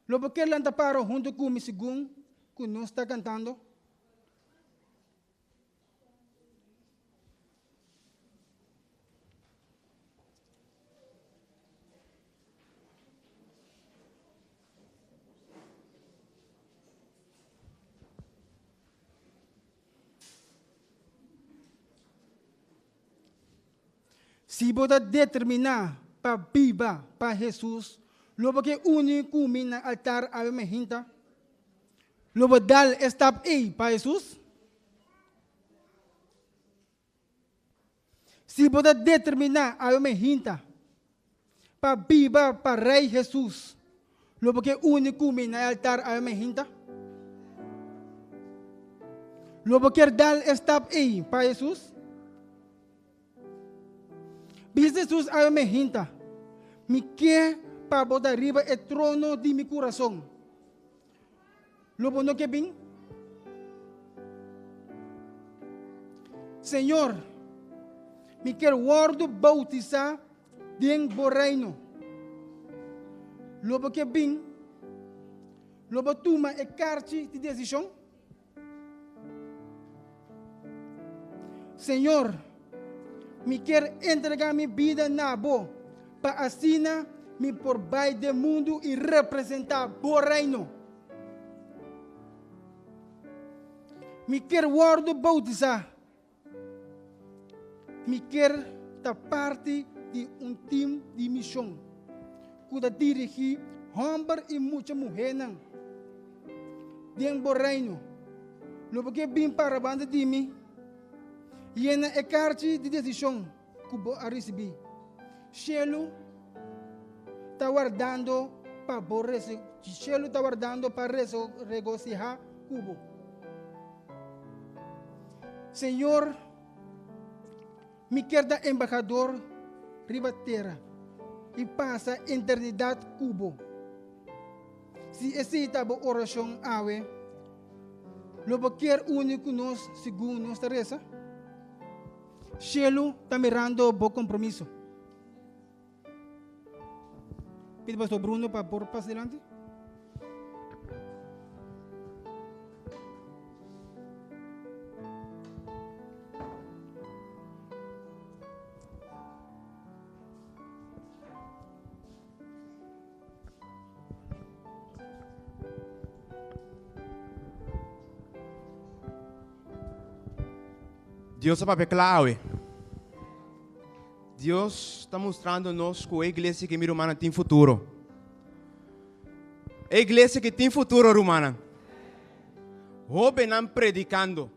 lo bo kier lanta paro huntu ku mi segun ku nos ta kantando? Si bo ta determiná pa biba pa Hesus, lo bo ke uni ku mi na altar awe mehinta? Lo bo dal e stap ei pa Hesus? Si bo ta determiná awe mehinta pa biba pa Rei Hesus, lo bo ke uni ku mi na e altar awe mehinta? Lo bo kier dal e stap ei pa Hesus? Bisa Hesus awe mehinta, Mi ke pa bo ta riba e trono di mi kurason. Lo bo no ke bin? Señor, mi kier wòrdu boutisá den bo reino. Lo bo ke bin? Lo bo tuma e karchi di desishon? Señor, mi kier entrega mi bida na Bo, pa asina mi por bai den mundu i representá Bo Reino. Mi kier wòrdu boutisá. Mi kier ta parti di un tim di mishon ku ta dirigí hòmber i mucha muhénan den bo Reino. Lo bo ke bin para banda di mi? Yena e karchi di desishon ku bo a risibí. Shelu ta wardando pa bo shelu ta wardando pa regosihá ku bo. Señor, mi kier ta embahador riba tera i pasa eternidat ku bo. Si esei ta bo orashon awe, lo bo kier uni ku nos segun nos ta resa? Shelu ta mirando bo kompromiso. Pidi Pastor Bruno pa por pasa dilanti. Dios a papia kla awe. Dios ta mustrando nos ku e iglesia ki mi rumannan tin futuro. E iglesia ki tin futuro, rumannan. Hóbennan predikando.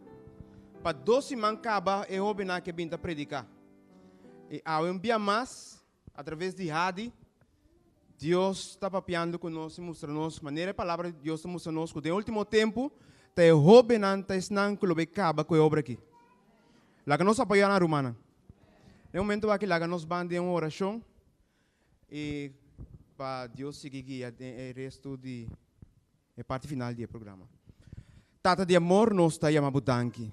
Pa dos siman kaba e hóbennan ke bin ta prediká. I awe un bia mas, atraves di Hadi, Dios ta papiando ku nos i mustra nos manera e palabra di Dios ta mustra nos ku den último tempu ta e hóbennan ta esnan ku lo bai kaba ku e obra aki. Laga nos apoyá nan, rumannan. Den momento aki laga nos ban den un orashon i pa Dios sigui guia den e resto di e parti final di e programa. Tata di amor, nos ta yama bo danki.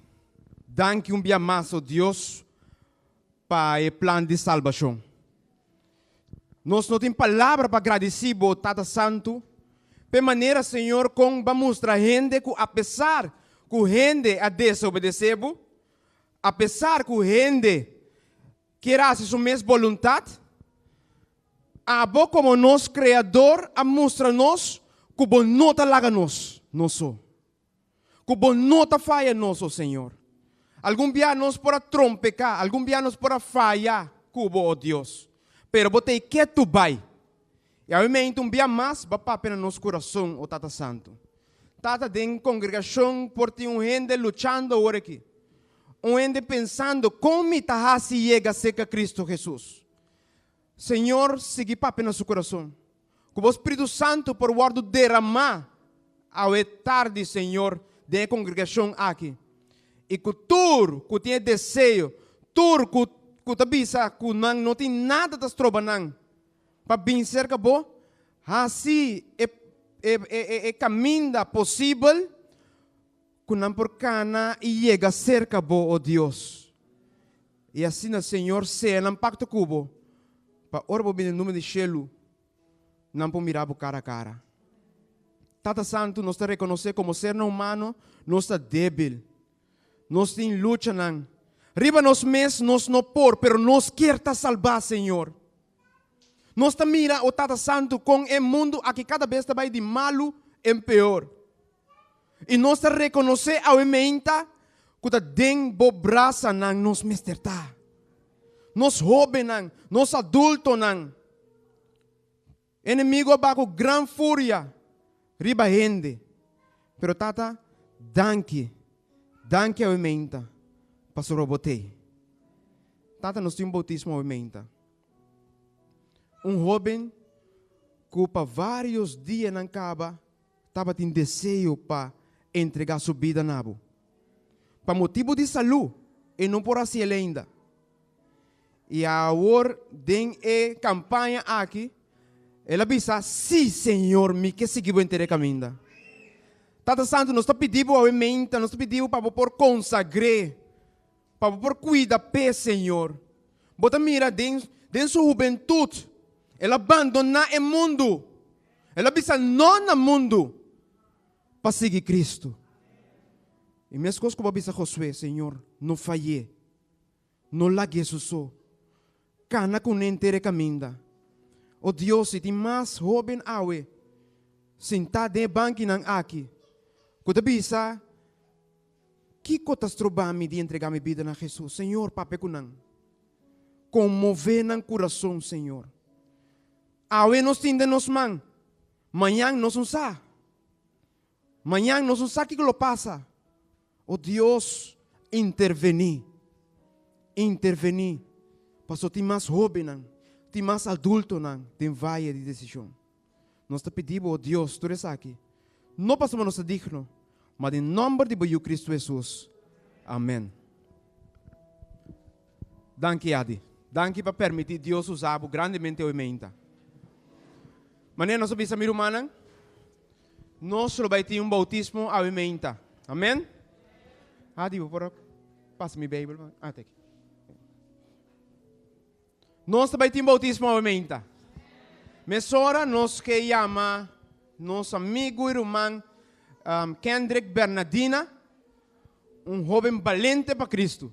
Danki un bia mas, o Dios, pa e plan di salbashon. Nos no tin palabra pa gradisí bo, Tata Santu, p'e manera, Señor, kon b'a mustra hende ku apesar ku hende a desobedesé bo, apesar ku hende kier a hasi su mes boluntat, abo komo nos Kreador a mustra nos ku bo no ta laga nos nos so. Ku bo no ta faya nos, o Señor. Algun bia nos por a trompeká, algun bia nos por a faya ku bo, o Dios, pero bo ta ei ketu bai. I awe meinta un bia mas bo a papia na nos kurason, o Tata Santu. Tata, den kongregashon por tin un hende luchando awor aki, un hende pensando, Kon mi ta hasi yega serka Kristu Hesus? Señor, sigui papia na su kurason. Ku bo Spiritu Santu por wòrdu deramá awe tardi, Señor, den e kongregashon aki. I ku tur ku tin e deseo, tur ku ku ta bisa ku nan no tin nada ta stroba nan pa bin serka bo, hasi e e e e kaminda posibel ku nan por kana i yega serka bo, o Dios. I asina, Señor, sea nan pakto ku bo, pa ora bo bini numa di shelu, nan por mira bo kara kara. Tata Santu, nos ta rekonosé komo sernan humano nos ta débil. Nos tin luchanan. Riba nos mes nos no por, pero nos kier ta salbá, Señor. Nos ta mira, o Tata Santu, kon e mundu aki kada bes ta bai di malu en peor. I nos ta rekonosé awe meinta ku ta den bo brasanan nos mester ta. Nos hóbennan, nos adultonan. Enemigu a baha ku gran furia riba hende. Pero Tata, danki, danki awe meinta pasobra bo t'ei. Tata, nos tin un boutismo awe meinta. Un hóben ku pa vários dianan kaba tabatin deseo pa entregá su bida na bo. Pa motibu di salú e no por hasi el ainda. I awor den e kampaña aki el a bisa, Sí, Señor, mi ke sigui bo henter e kaminda. Tata Santu, nos ta pidi bo awe meinta, nos ta pidi bo pa bo por konsagr'é, pa bo por kuida p'e, Señor. Bo ta mira den den su hubentut, el a bandoná e mundu, el a bisa no na mundu pa sigui Kristu. I meskos ku bo a bisa Josué, Señor, no fay'é. No lag'é su so. Kana kuné henter e kaminda. O Dios, si tin mas hóben awe sintá den e bankinan aki ku ta bisa, Kiko ta stroba mi di entregá mi bida na Hesus? Señor, papia ku nan. Konmové nan kurason, Señor. Awe nos tin den nos man, mañan nos no sa. Mañan nos no sa kiko lo pasa. O Dios, intervení. Intervení. Pasobra tin mas hóbennan, tin mas adultonan den vaye di desishon. Nos ta pidi bo, o Dios, tur esaki, no pasobra nos ta digno, ma den nòmber di bo Yu Kristu Hesus. Amèn. Danki, Adi. Danki pa permití Dios usa bo grandemente awe meinta. Manera nos a bisa mi rumannan, Nos lo bai tin un boutismo awe meinta. Amen? Adi, bo por a pasa mi Bijbel? Ah, ta aki. Nos ta bai tin boutismo awe meinta. Mesora nos ke yama nos amigu i ruman um, Kendrick Bernadina, un hoben balente pa Cristo.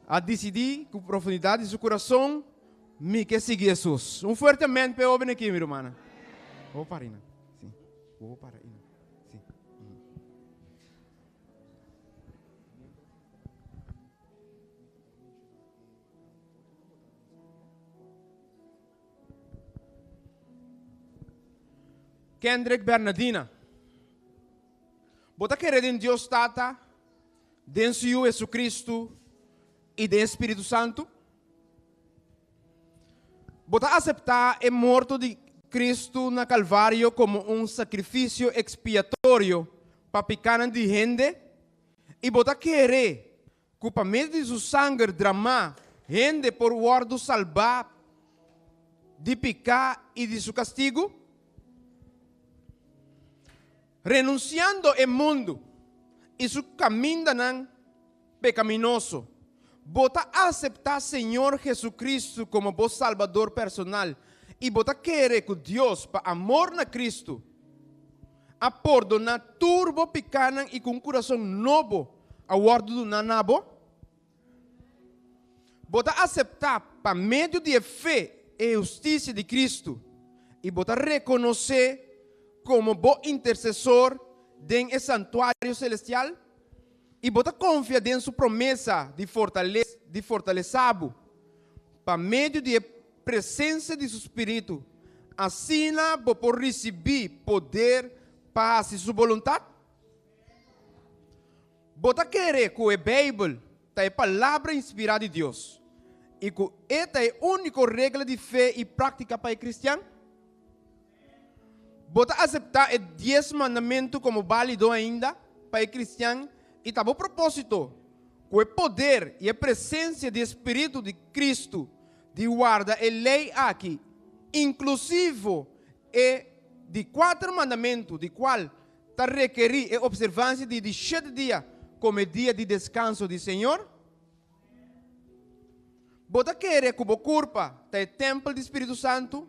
A disidí ku profundidat di su kurason, Mi ke sigui Hesus. Un fuerte amèn pa e hóben aki, mi rumannan. Bo por para einan. Sí. Bo por para einan. Sí. Kendrick Bernadina. Bo ta kere den Dios Tata, den Su Yu Jesucristo i den e Spiritu Santu? Bo ta aseptá e morto di Cristo na Calvario komo un sakrifisio ekspiatorio pa pikánan di hende? I bo ta kere ku pa medio di Su sanger dramá hende por wòrdu salbá di piká i di su kastigu? Renunsiando e mundu i su kamindanan pekaminoso, bo ta aseptá Señor Jesucristo komo bo Salbador personal i bo ta kere ku Dios, pa amor na Cristo, a pordoná tur bo pikánan i ku un kurason nobo a wòrdu duná na bo? Bo ta aseptá pa medio di e fe e hustisia di Kristu i bo ta rekonosé komo bo intersesor den e santuario selestial? I bo ta konfia den su promesa di di fortalesá bo pa medio di e presensia di su spiritu, asina bo por risibí poder pa hasi su boluntat? Bo ta kere ku e Beibel ta e Palabra inspirá di Dios i ku e ta e úniko regla di fe i práktika pa e kristian? Bo ta aseptá e Dies Mandamentu komo bálido ainda pa e kristian i ta bo propósito ku e poder i e presensia di e spiritu di Kristu di warda e lei aki, inklusivo e di kuater mandamentu di kual ta rekerí e opservansia di di shete dia komo e dia di deskanso di Señor? Bo ta kere ku bo kurpa ta e tèmpel di Spiritu Santu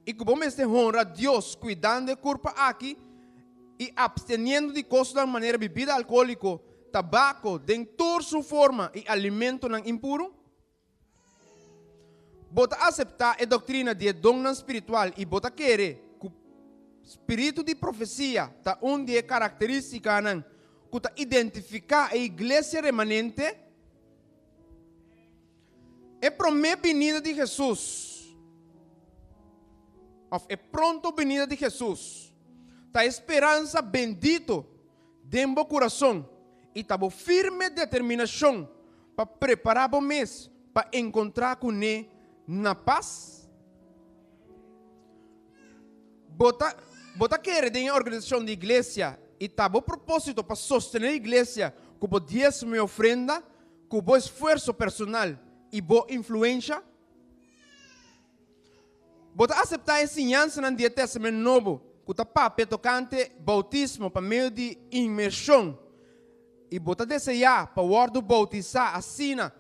i ku bo mester honra Dios kuidando e kurpa aki i apsteniendo di kosnan manera bibida alkohóliko, tabako den tur su forma i alimentonan impuru? Bo ta aseptá e doktrina di e donnan spiritual i bo ta kere ku spiritu di profesia ta un di e karakterístikanan ku ta identifiká e iglesia remanente? E promé binida di Hesus, òf e pronto binida di Hesus, ta e speransa bendito den bo kurason i ta bo firme determinashon pa prepará bo mes pa enkontrá kuné na pas? Bo ta bo ta kere den e organisashon di iglesia i ta bo propósito pa sostené iglesia ku bo diesmo i ofrenda, ku bo esfuerso personal i bo influensha? Bo ta aseptá e siñansanan di e Tèstamènt Nobo ku ta papia tokante boutismo pa medio di inmershon i bo ta deseá pa wòrdu boutisá asina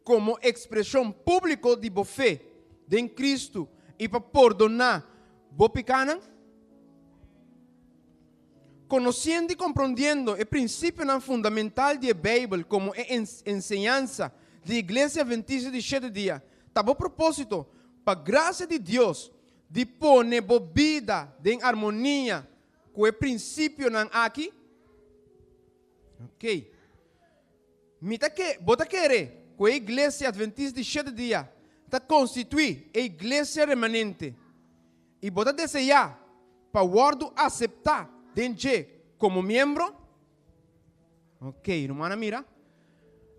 komo ekspreshon públiko di bo fe den Kristu i pa pordoná bo pikánan? Konosiendo i komprondiendo e prinsipionan fundamental di e Beibel komo e enseñansa di Iglesia Adventista di Shete Dia, ta bo propósito, pa grasia di Dios, di pone bo bida den armonia ku e prinsipionan aki? Ok. Mi ta ke, bo ta kere ku e Iglesia Adventista di Shete Dia ta konstituí e iglesia remanente i bo ta deseá pa wòrdu aseptá den dje komo miembro? Ok, rumannan mira,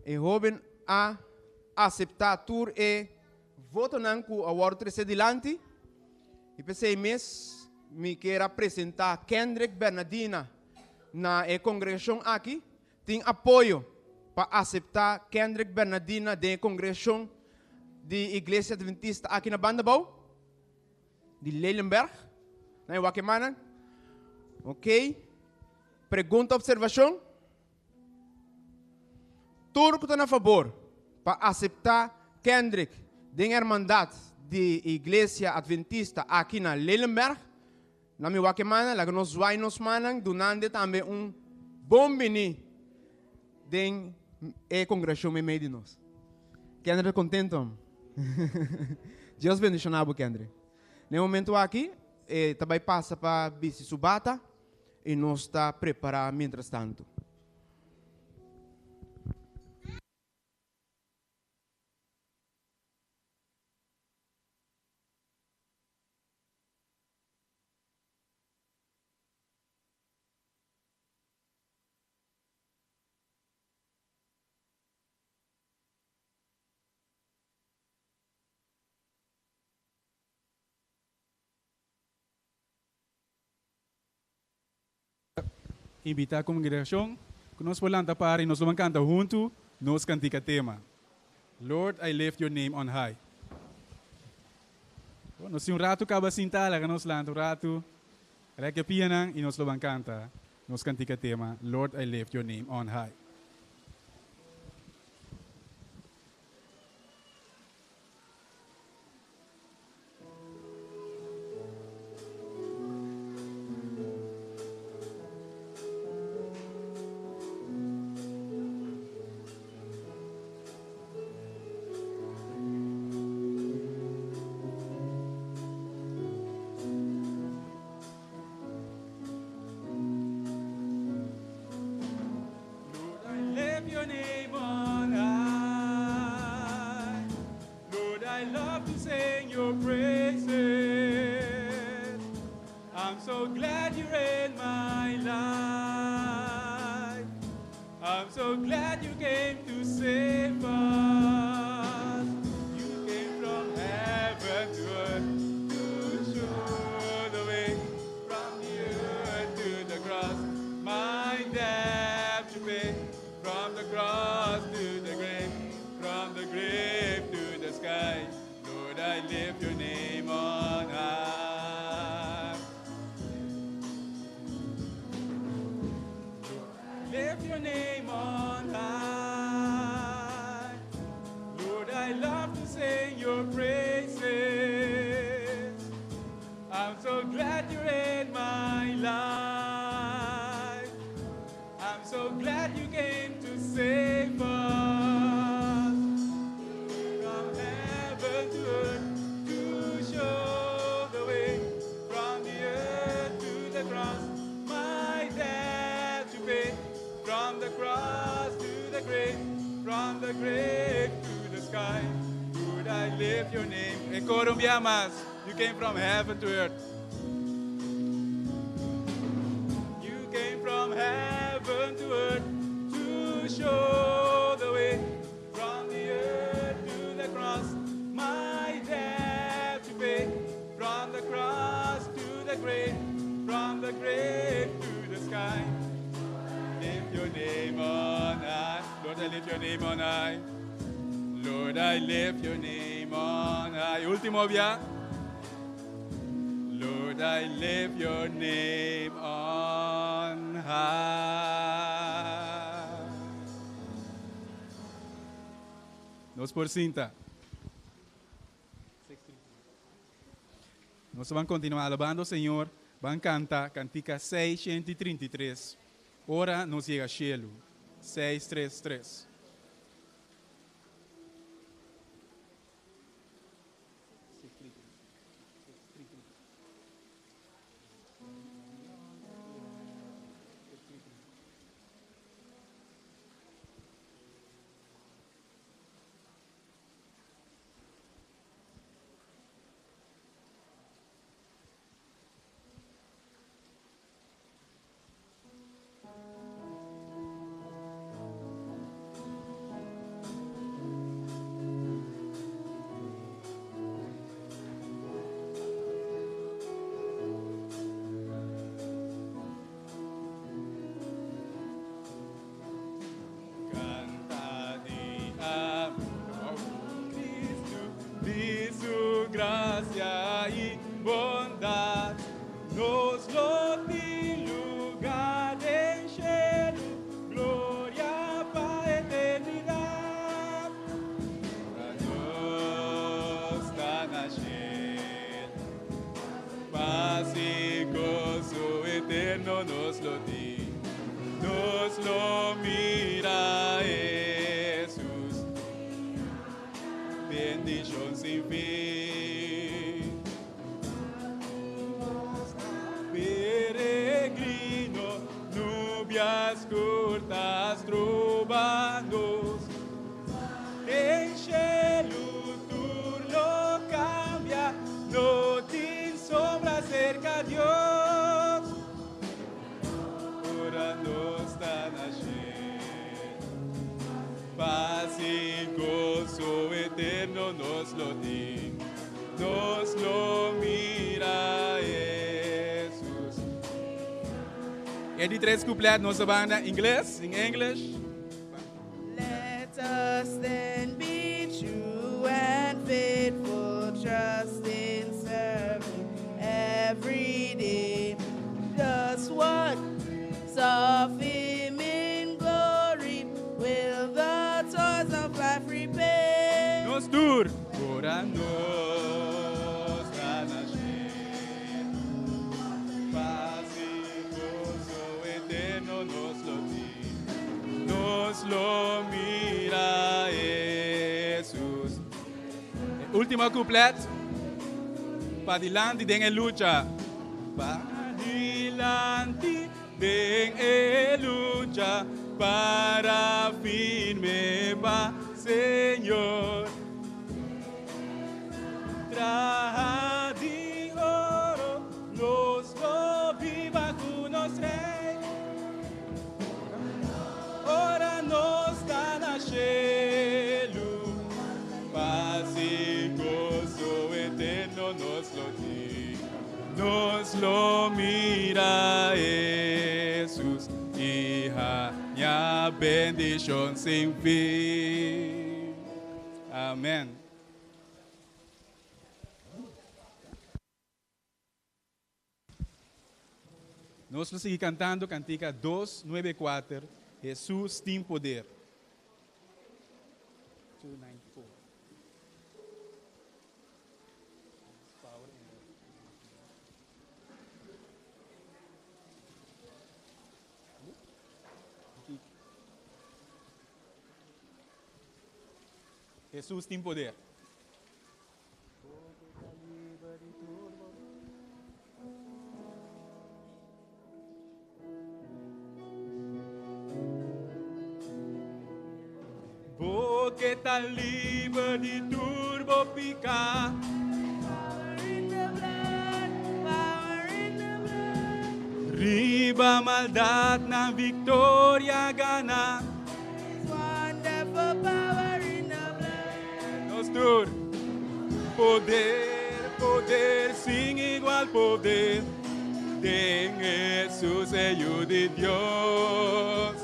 e hóben a aseptá tur e votonan ku a wòrdu tresé dilanti i p'esei mes mi kier a presentá Kendrick Bernadina na e kongregashon aki. Tin apoyo pa aseptá Kendrick Bernadina den e kongregashon di Iglesia Adventista aki na Banda Bou di Lelenberg, na e wakemanan. Ok. Pregunta observashon? Tur ku ta na fabor pa aseptá Kendrick den hermandat di Iglesia Adventista aki na Lelenberg, Na mi wak e mannan, laga nos zwai nos mannan, dunande tambe un bon bini den e kongregashon meimei di nos. Kendrick ta kontento? Dios bendishoná bo, Kendrick. Na e momento aki, e ta bai pasa pa bisti su bata i nos ta prepará mientrastantu. Invitá kongregashon ku nos por lanta para i nos lo ban kanta huntu nos kantika tema, Lord, I Lift Your Name on High. Bon, nos tin un ratu kaba sintá, laga nos lanta un ratu, rèk e pianan i nos lo ban kanta nos kantika tema, Lord, I Lift Your Name on High. Lord, I lift your name on high. Lord, I love to sing your praises. I'm so glad you're in my life. I'm so glad you came to save us. You came from heaven to earth to show the way from the earth to the cross. My debt to pay from the cross to the grave, from the grave to the sky. Lord, I lift your name on high. Lift your name on high. Lord, I love to sing your praises. I'm so glad you're in my life. I'm so glad you came to save us. From heaven to earth to show the way. From the earth to the cross, my debt to pay. From the cross to the grave, from the grave to the sky. Lord, I lift your name. E coro un bia mas. You came from heaven to earth. You came from heaven to earth to show the way from the earth to the cross. My debt to pay from the cross to the grave, from the grave to the sky. Lift your name on high. Lord, I lift your name on high. Lord, I lift your name on high. Ultimo bia. Lord, I lift your name on high. Nos por sinta. Nos ta ban continua alabando Señor, ban canta cantica 633, Ora nos yega cielo, 633. Canta di amor, Cristo, di su gracia y bondad, nos lo tin lugar den cielo, gloria pa eternidad. Ora nos ta na cielo, paz y gozo eterno nos lo tin, nos lo mira Jesús, bendición sin fin. Peregrino, nubias cortas trovados, en cielo tur lo cambia, no tin sombra cerca Dios. Ora nos ta na cielo, paz y gozo eterno nos lo tin, nos lo mira Jesús. E di tres couplet nos ta ban na ingles, in English. Let us then be true and faithful, trust in serving every day. Just what of him in glory will the toils of life repay. Nos tur, ora nos ta na cielo, paz y gozo eterno nos lo tin, nos lo mira Jesús. E ultimo couplet, padilanti den e lucha, padilanti den e lucha, para firme pa Señor. Traha di oro, nos lo biba cu nos Rey. Ora nos ta na cielo, paz y gozo eterno nos lo tin, nos lo mira Jesús, y haña bendicion sin fin. Amen. Nos lo sigui cantando cantica 294, Jesús tin poder. 294. Jesús tin poder. Bo Bo ke ta liber di tur bo piká. Power in the blood, power in the blood. Riba maldat nan viktoria gana. There is wonderful power in the blood. Nos tur. Poder, poder, sin igual poder. Den Hesus e Yu di Dios.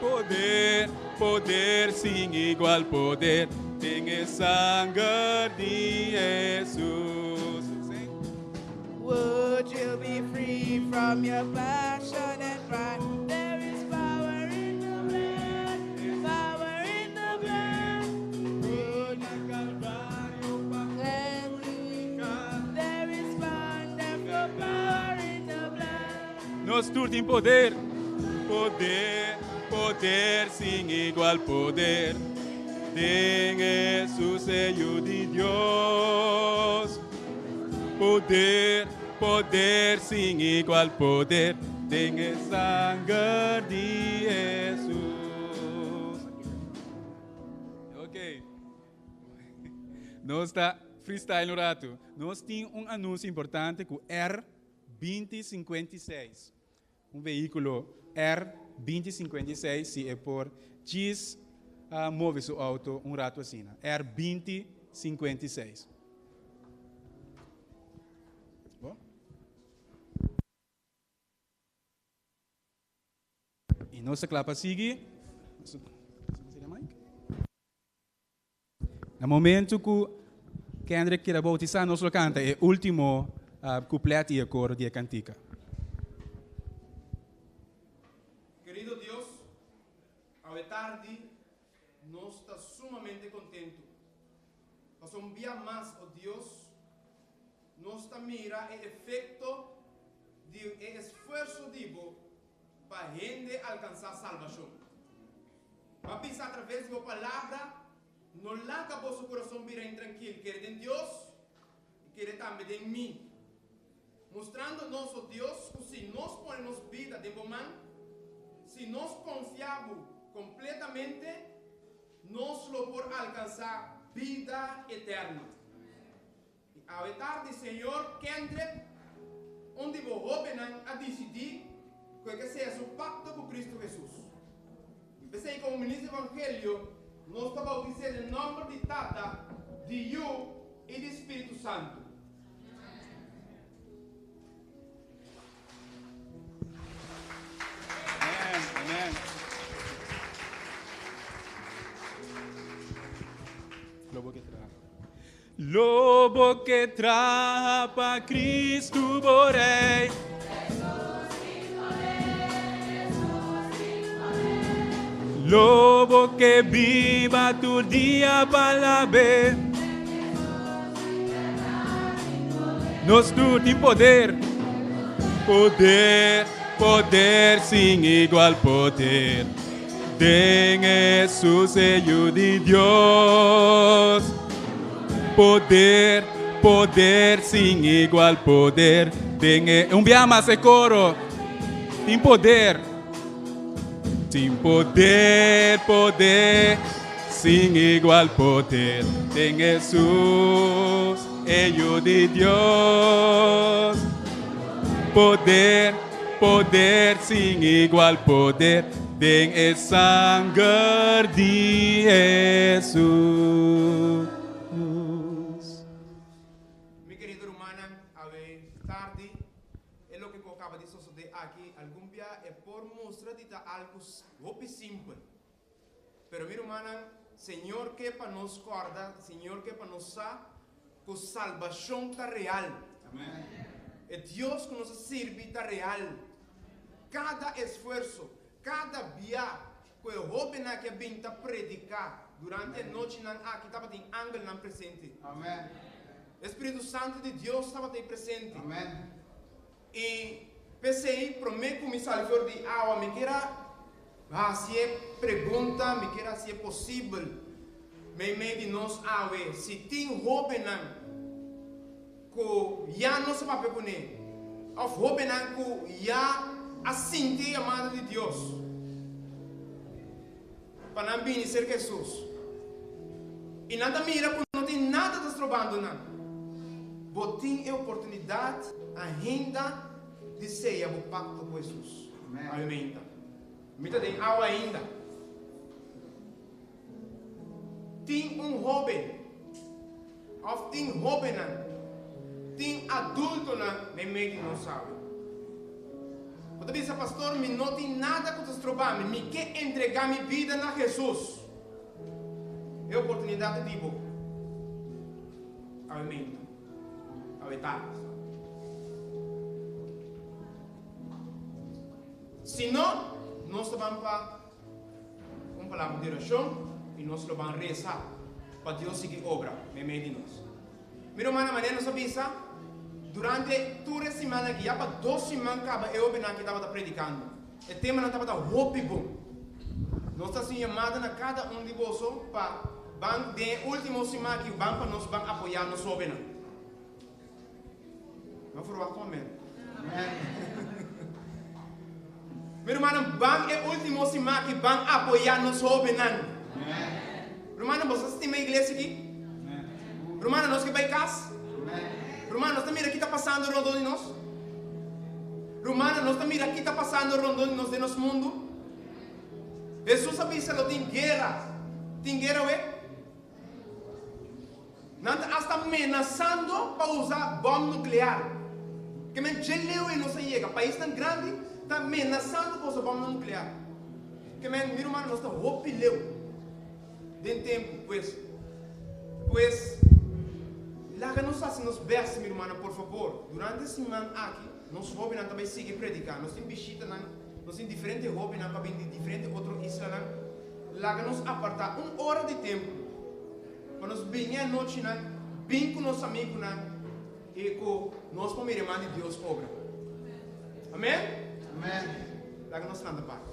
Poder, poder, sin igual poder. Den e sanger di Hesus. Would you be free from your passion and pride? There is power in the blood, power in the blood. Would you cleanse me? There is wonderful power in the blood. Nos tur tin poder, poder, poder sin igual poder. Den Hesus e Yu di Dios. Poder, poder sin igual poder. Den e sanger di Hesus. Ok. Nos ta freestyle un ratu. Nos tin un anunsio importante ku R 2056. Un vehíkulo R 2056 si e por djis move su outo un ratu asina. R 2056. Bo? I nos ta kla pa sigui. Na momento ku Kendrick keda boutisá, nos lo kanta e último kuplet i e koro di e kantika. Kerido Dios, awe tardi nos ta sumamente kontentu. Pasobra un bia mas, o Dios, nos ta mira e efekto di e esfuerso di bo pa hende alkansá salbashon. Bo a bisa atraves di bo palabra, No laga boso kurason bira intrankil, kere den Dios i kere tambe den mi. Mustrando nos, o Dios, ku si nos pone nos bida den bo man, si nos konfia bo kompletamente, nos lo por alkansá bida eterno. I awe tardi Señor Kendrick, un di bo hóbennan a disidí ku e ke sea su pakto ku Kristu Hesus. I p'esei komo ministro di Evangelio nos ta bautis'é den nòmber di Tata, di Yu i di Spiritu Santu. Amen, amen. Lobo ke traha. Lo bo ke traha pa Kristu bo Rei. Lo bo ke biba tur dia pa alab'é. Nos tur tin poder. Poder, poder sin igual poder. Den Hesus e Yu di Dios. Poder, poder sin igual poder. Den e, un bia mas e coro. Tin poder. Tin poder, poder sin igual poder. Den Hesus e Yu di Dios. Poder, poder sin igual poder den e sanger di Hesus. Mi kerido rumannan, awe tardi e loke ku a kaba di sosodé aki algun bia e por mustra di ta algu hopi simpel. Pero mi rumannan, Señor ke pa nos kòrda, Señor ke pa nos sa ku salbashon ta real. E Dios ku nos a sirbi ta real. Kada esfuerso, kada bia ku e hóbennan aki a bin ta prediká durante e nochinan aki tabatin angelnan presente. E Spiritu Santu di Dios tabata ei presente. I p'esei, promé ku mi sali for di awa, mi kier a hasi e pregunta, mi kier hasi e posibel meimei di nos awe, si tin hóbennan ku ya no sa papia kuné, òf hóbennan ku ya a sinti e yamada di Dios. pa nan bini serka Hesus. I nan ta mira ku no tin nada ta strobando nan. Bo tin e oportunidat ainda di seya bo pakto ku Hesus. Awe meinta. Mi ta den awa ainda. Tin un hóben òf tin hóbennan, tin adultonan meimei di nos awe. Bo ta bisa, Pastor, mi no tin nada ku ta stroba mi, mi ke entregá mi bida na Hesus. E oportunidat ta di bo awe meinta, awe tardi. Si no, nos ta ban pa un palabra di orashon i nos lo ban resa pa Dios sigui obra meimei di nos. Mi rumannan, manera nos a bisa durante tur e siman aki, ya pa dos siman kaba e hobennan aki tabata predikando. E temanan tabata hopi bon. Nos ta hasi un yamada na kada un di boso pa ban den e ultimo siman aki ban pa nos ban apoyá nos hobennan. No verwacht un amen. Mi rumannan, ban e ultimo siman aki ban apoyá nos hobennan. Rumannan, boso ta stima e iglesia aki? Rumannan, nos ke bai kas? Rumannan, nos ta mira ki ta pasando rondó di nos? Rumannan, nos ta mira ki ta pasando rondó di nos den nos mundu? Hesus a bisa lo tin guera. Tin guera awe? Nan ta asta menasando pa usa bòm nuklear. Ke men dje leu ei nos a yega. Paisnan grandi ta menasando pa usa bòmnan nuklear. Ke men, mi rumannan, nos ta hopi leu den tempu. Pues, pues, laga nos hasi nos bèst, mi rumannan, por fabor. Durante e siman aki, nos hóbennan ta bai sigui prediká. Nos tin bishitanan, nos tin diferente hóbennan ku a bin di diferente otro islanan. Laga nos apartá un ora di tempu pa nos bini anochinan, bin ku nos amigunan i ku nos por mira e man di Dios obra. Amen? Amen. Laga nos lanta pa.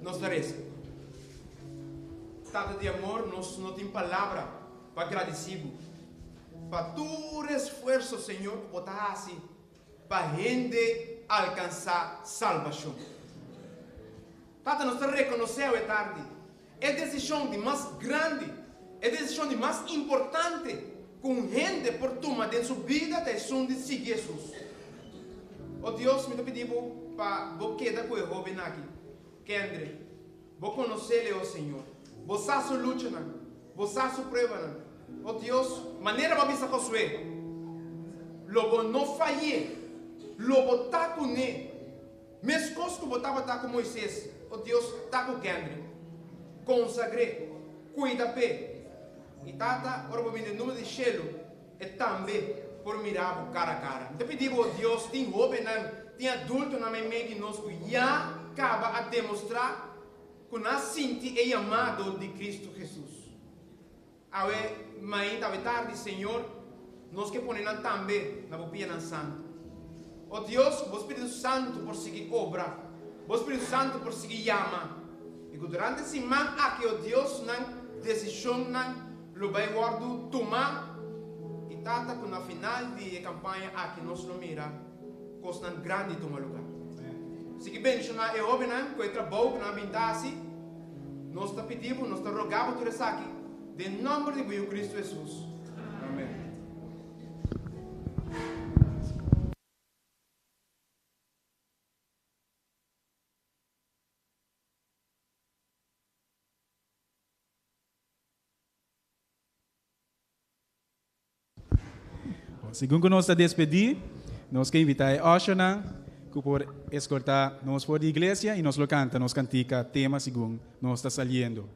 Nos ta resa. Tata di amor, nos no tin palabra pa gradisí bo pa tur esfuerso, Señor, ku bo ta hasi pa hende alkansá salbashon. Tata, nos ta rekonosé awe tardi e desishon di mas grandi, e desishon di mas importante ku un hende por tuma den su bida ta esun di sigui Hesus. O Dios, mi ta pidi Bo pa Bo keda ku e hóben aki, Kendre. Bo konos'é, o Señor. Bo sa su luchanan. Bo sa su pruebanan. O Dios, manera Bo a bisa Josué, lo Bo no fay'é, lo Bo ta kuné. Meskos ku Bo tabata ku Moises, o Dios, ta ku Kendri. Konsagr'é, kuida p'e. I Tata, ora Bo bini den nube di shelu, e tambe por mira Bo kara kara. Mi ta pidi Bo, o Dios, tin hóbennan, tin adultonan meimei di nos ku ya kaba a demostrá ku nan a sinti e yamado di Kristu Hesus. Awe mainta, awe tardi, Señor, nos ke pone nan tambe na Bo pianan santu. O Dios, ku Bo Spiritu Santu por sigui obra, Bo Spiritu Santu por sigui yama, i ku durante siman aki, o Dios, nan desishonnan lo bai wòrdu tumá, i Tata, ku na final di e kampaña aki nos lo mira kosnan grandi tuma lugá. Sigui bendishoná e hóbennan ku e trabou ku nan a bin ta hasi. Nos ta pidi bo, nos ta roga bo tur esaki, den nomber di bo Yu Cristo Jesus. Amen. Segun ku nos ta despedí, nos ke invitá e ushernan ku por eskortá nos for di iglesia i nos lo kanta nos kantika tema segun nos ta saliendo.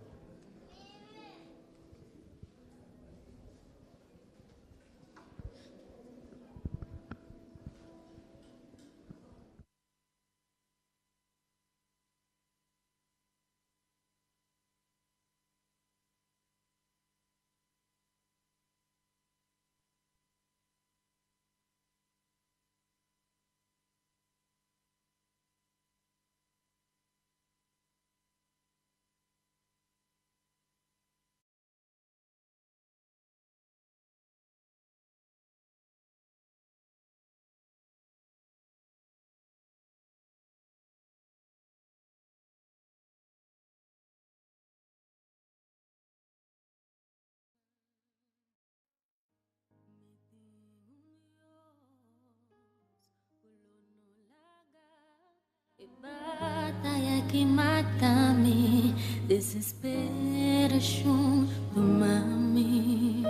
Batalla que mata mi desesperación toma mi.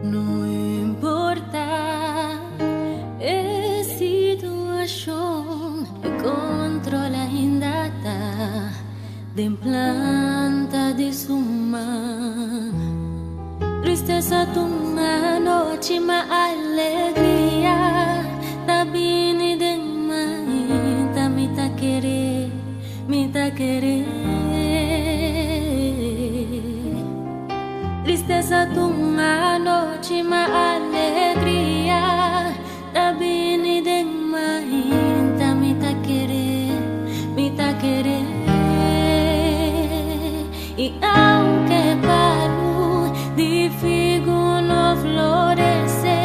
No importa e situación controla indata de planta de suma. Tristeza tuma noche ma alegria ta bini den mainta mi ta querer, mi ta querer. Tristeza tuma noche ma alegria ta bini den mainta mi ta querer, mi ta querer. Y aunque palu di figo no florece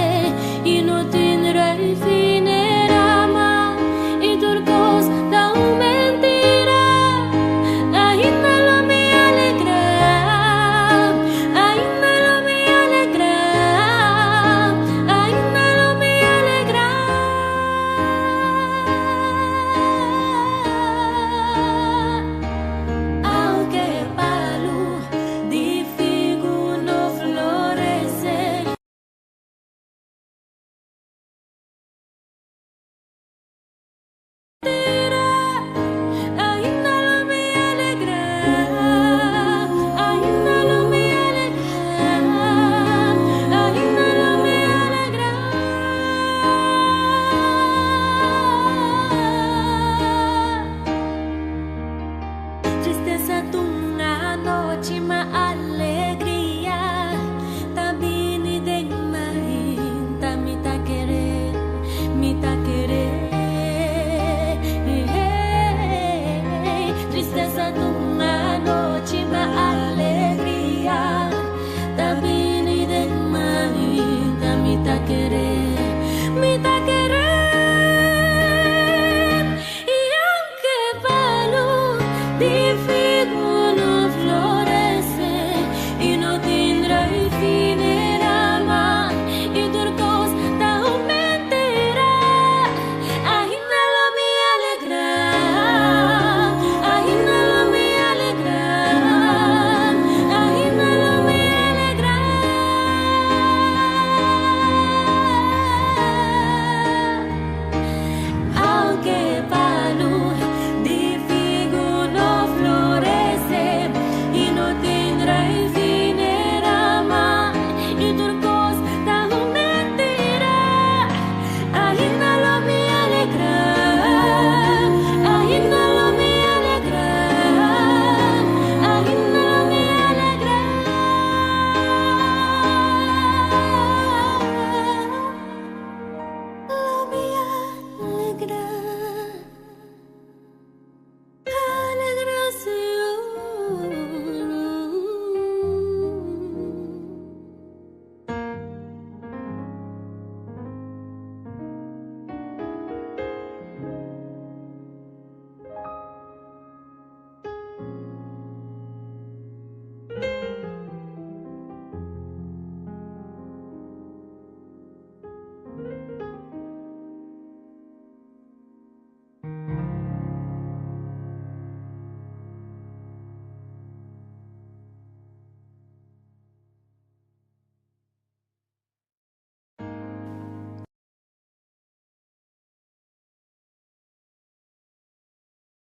y no tendrá el figo.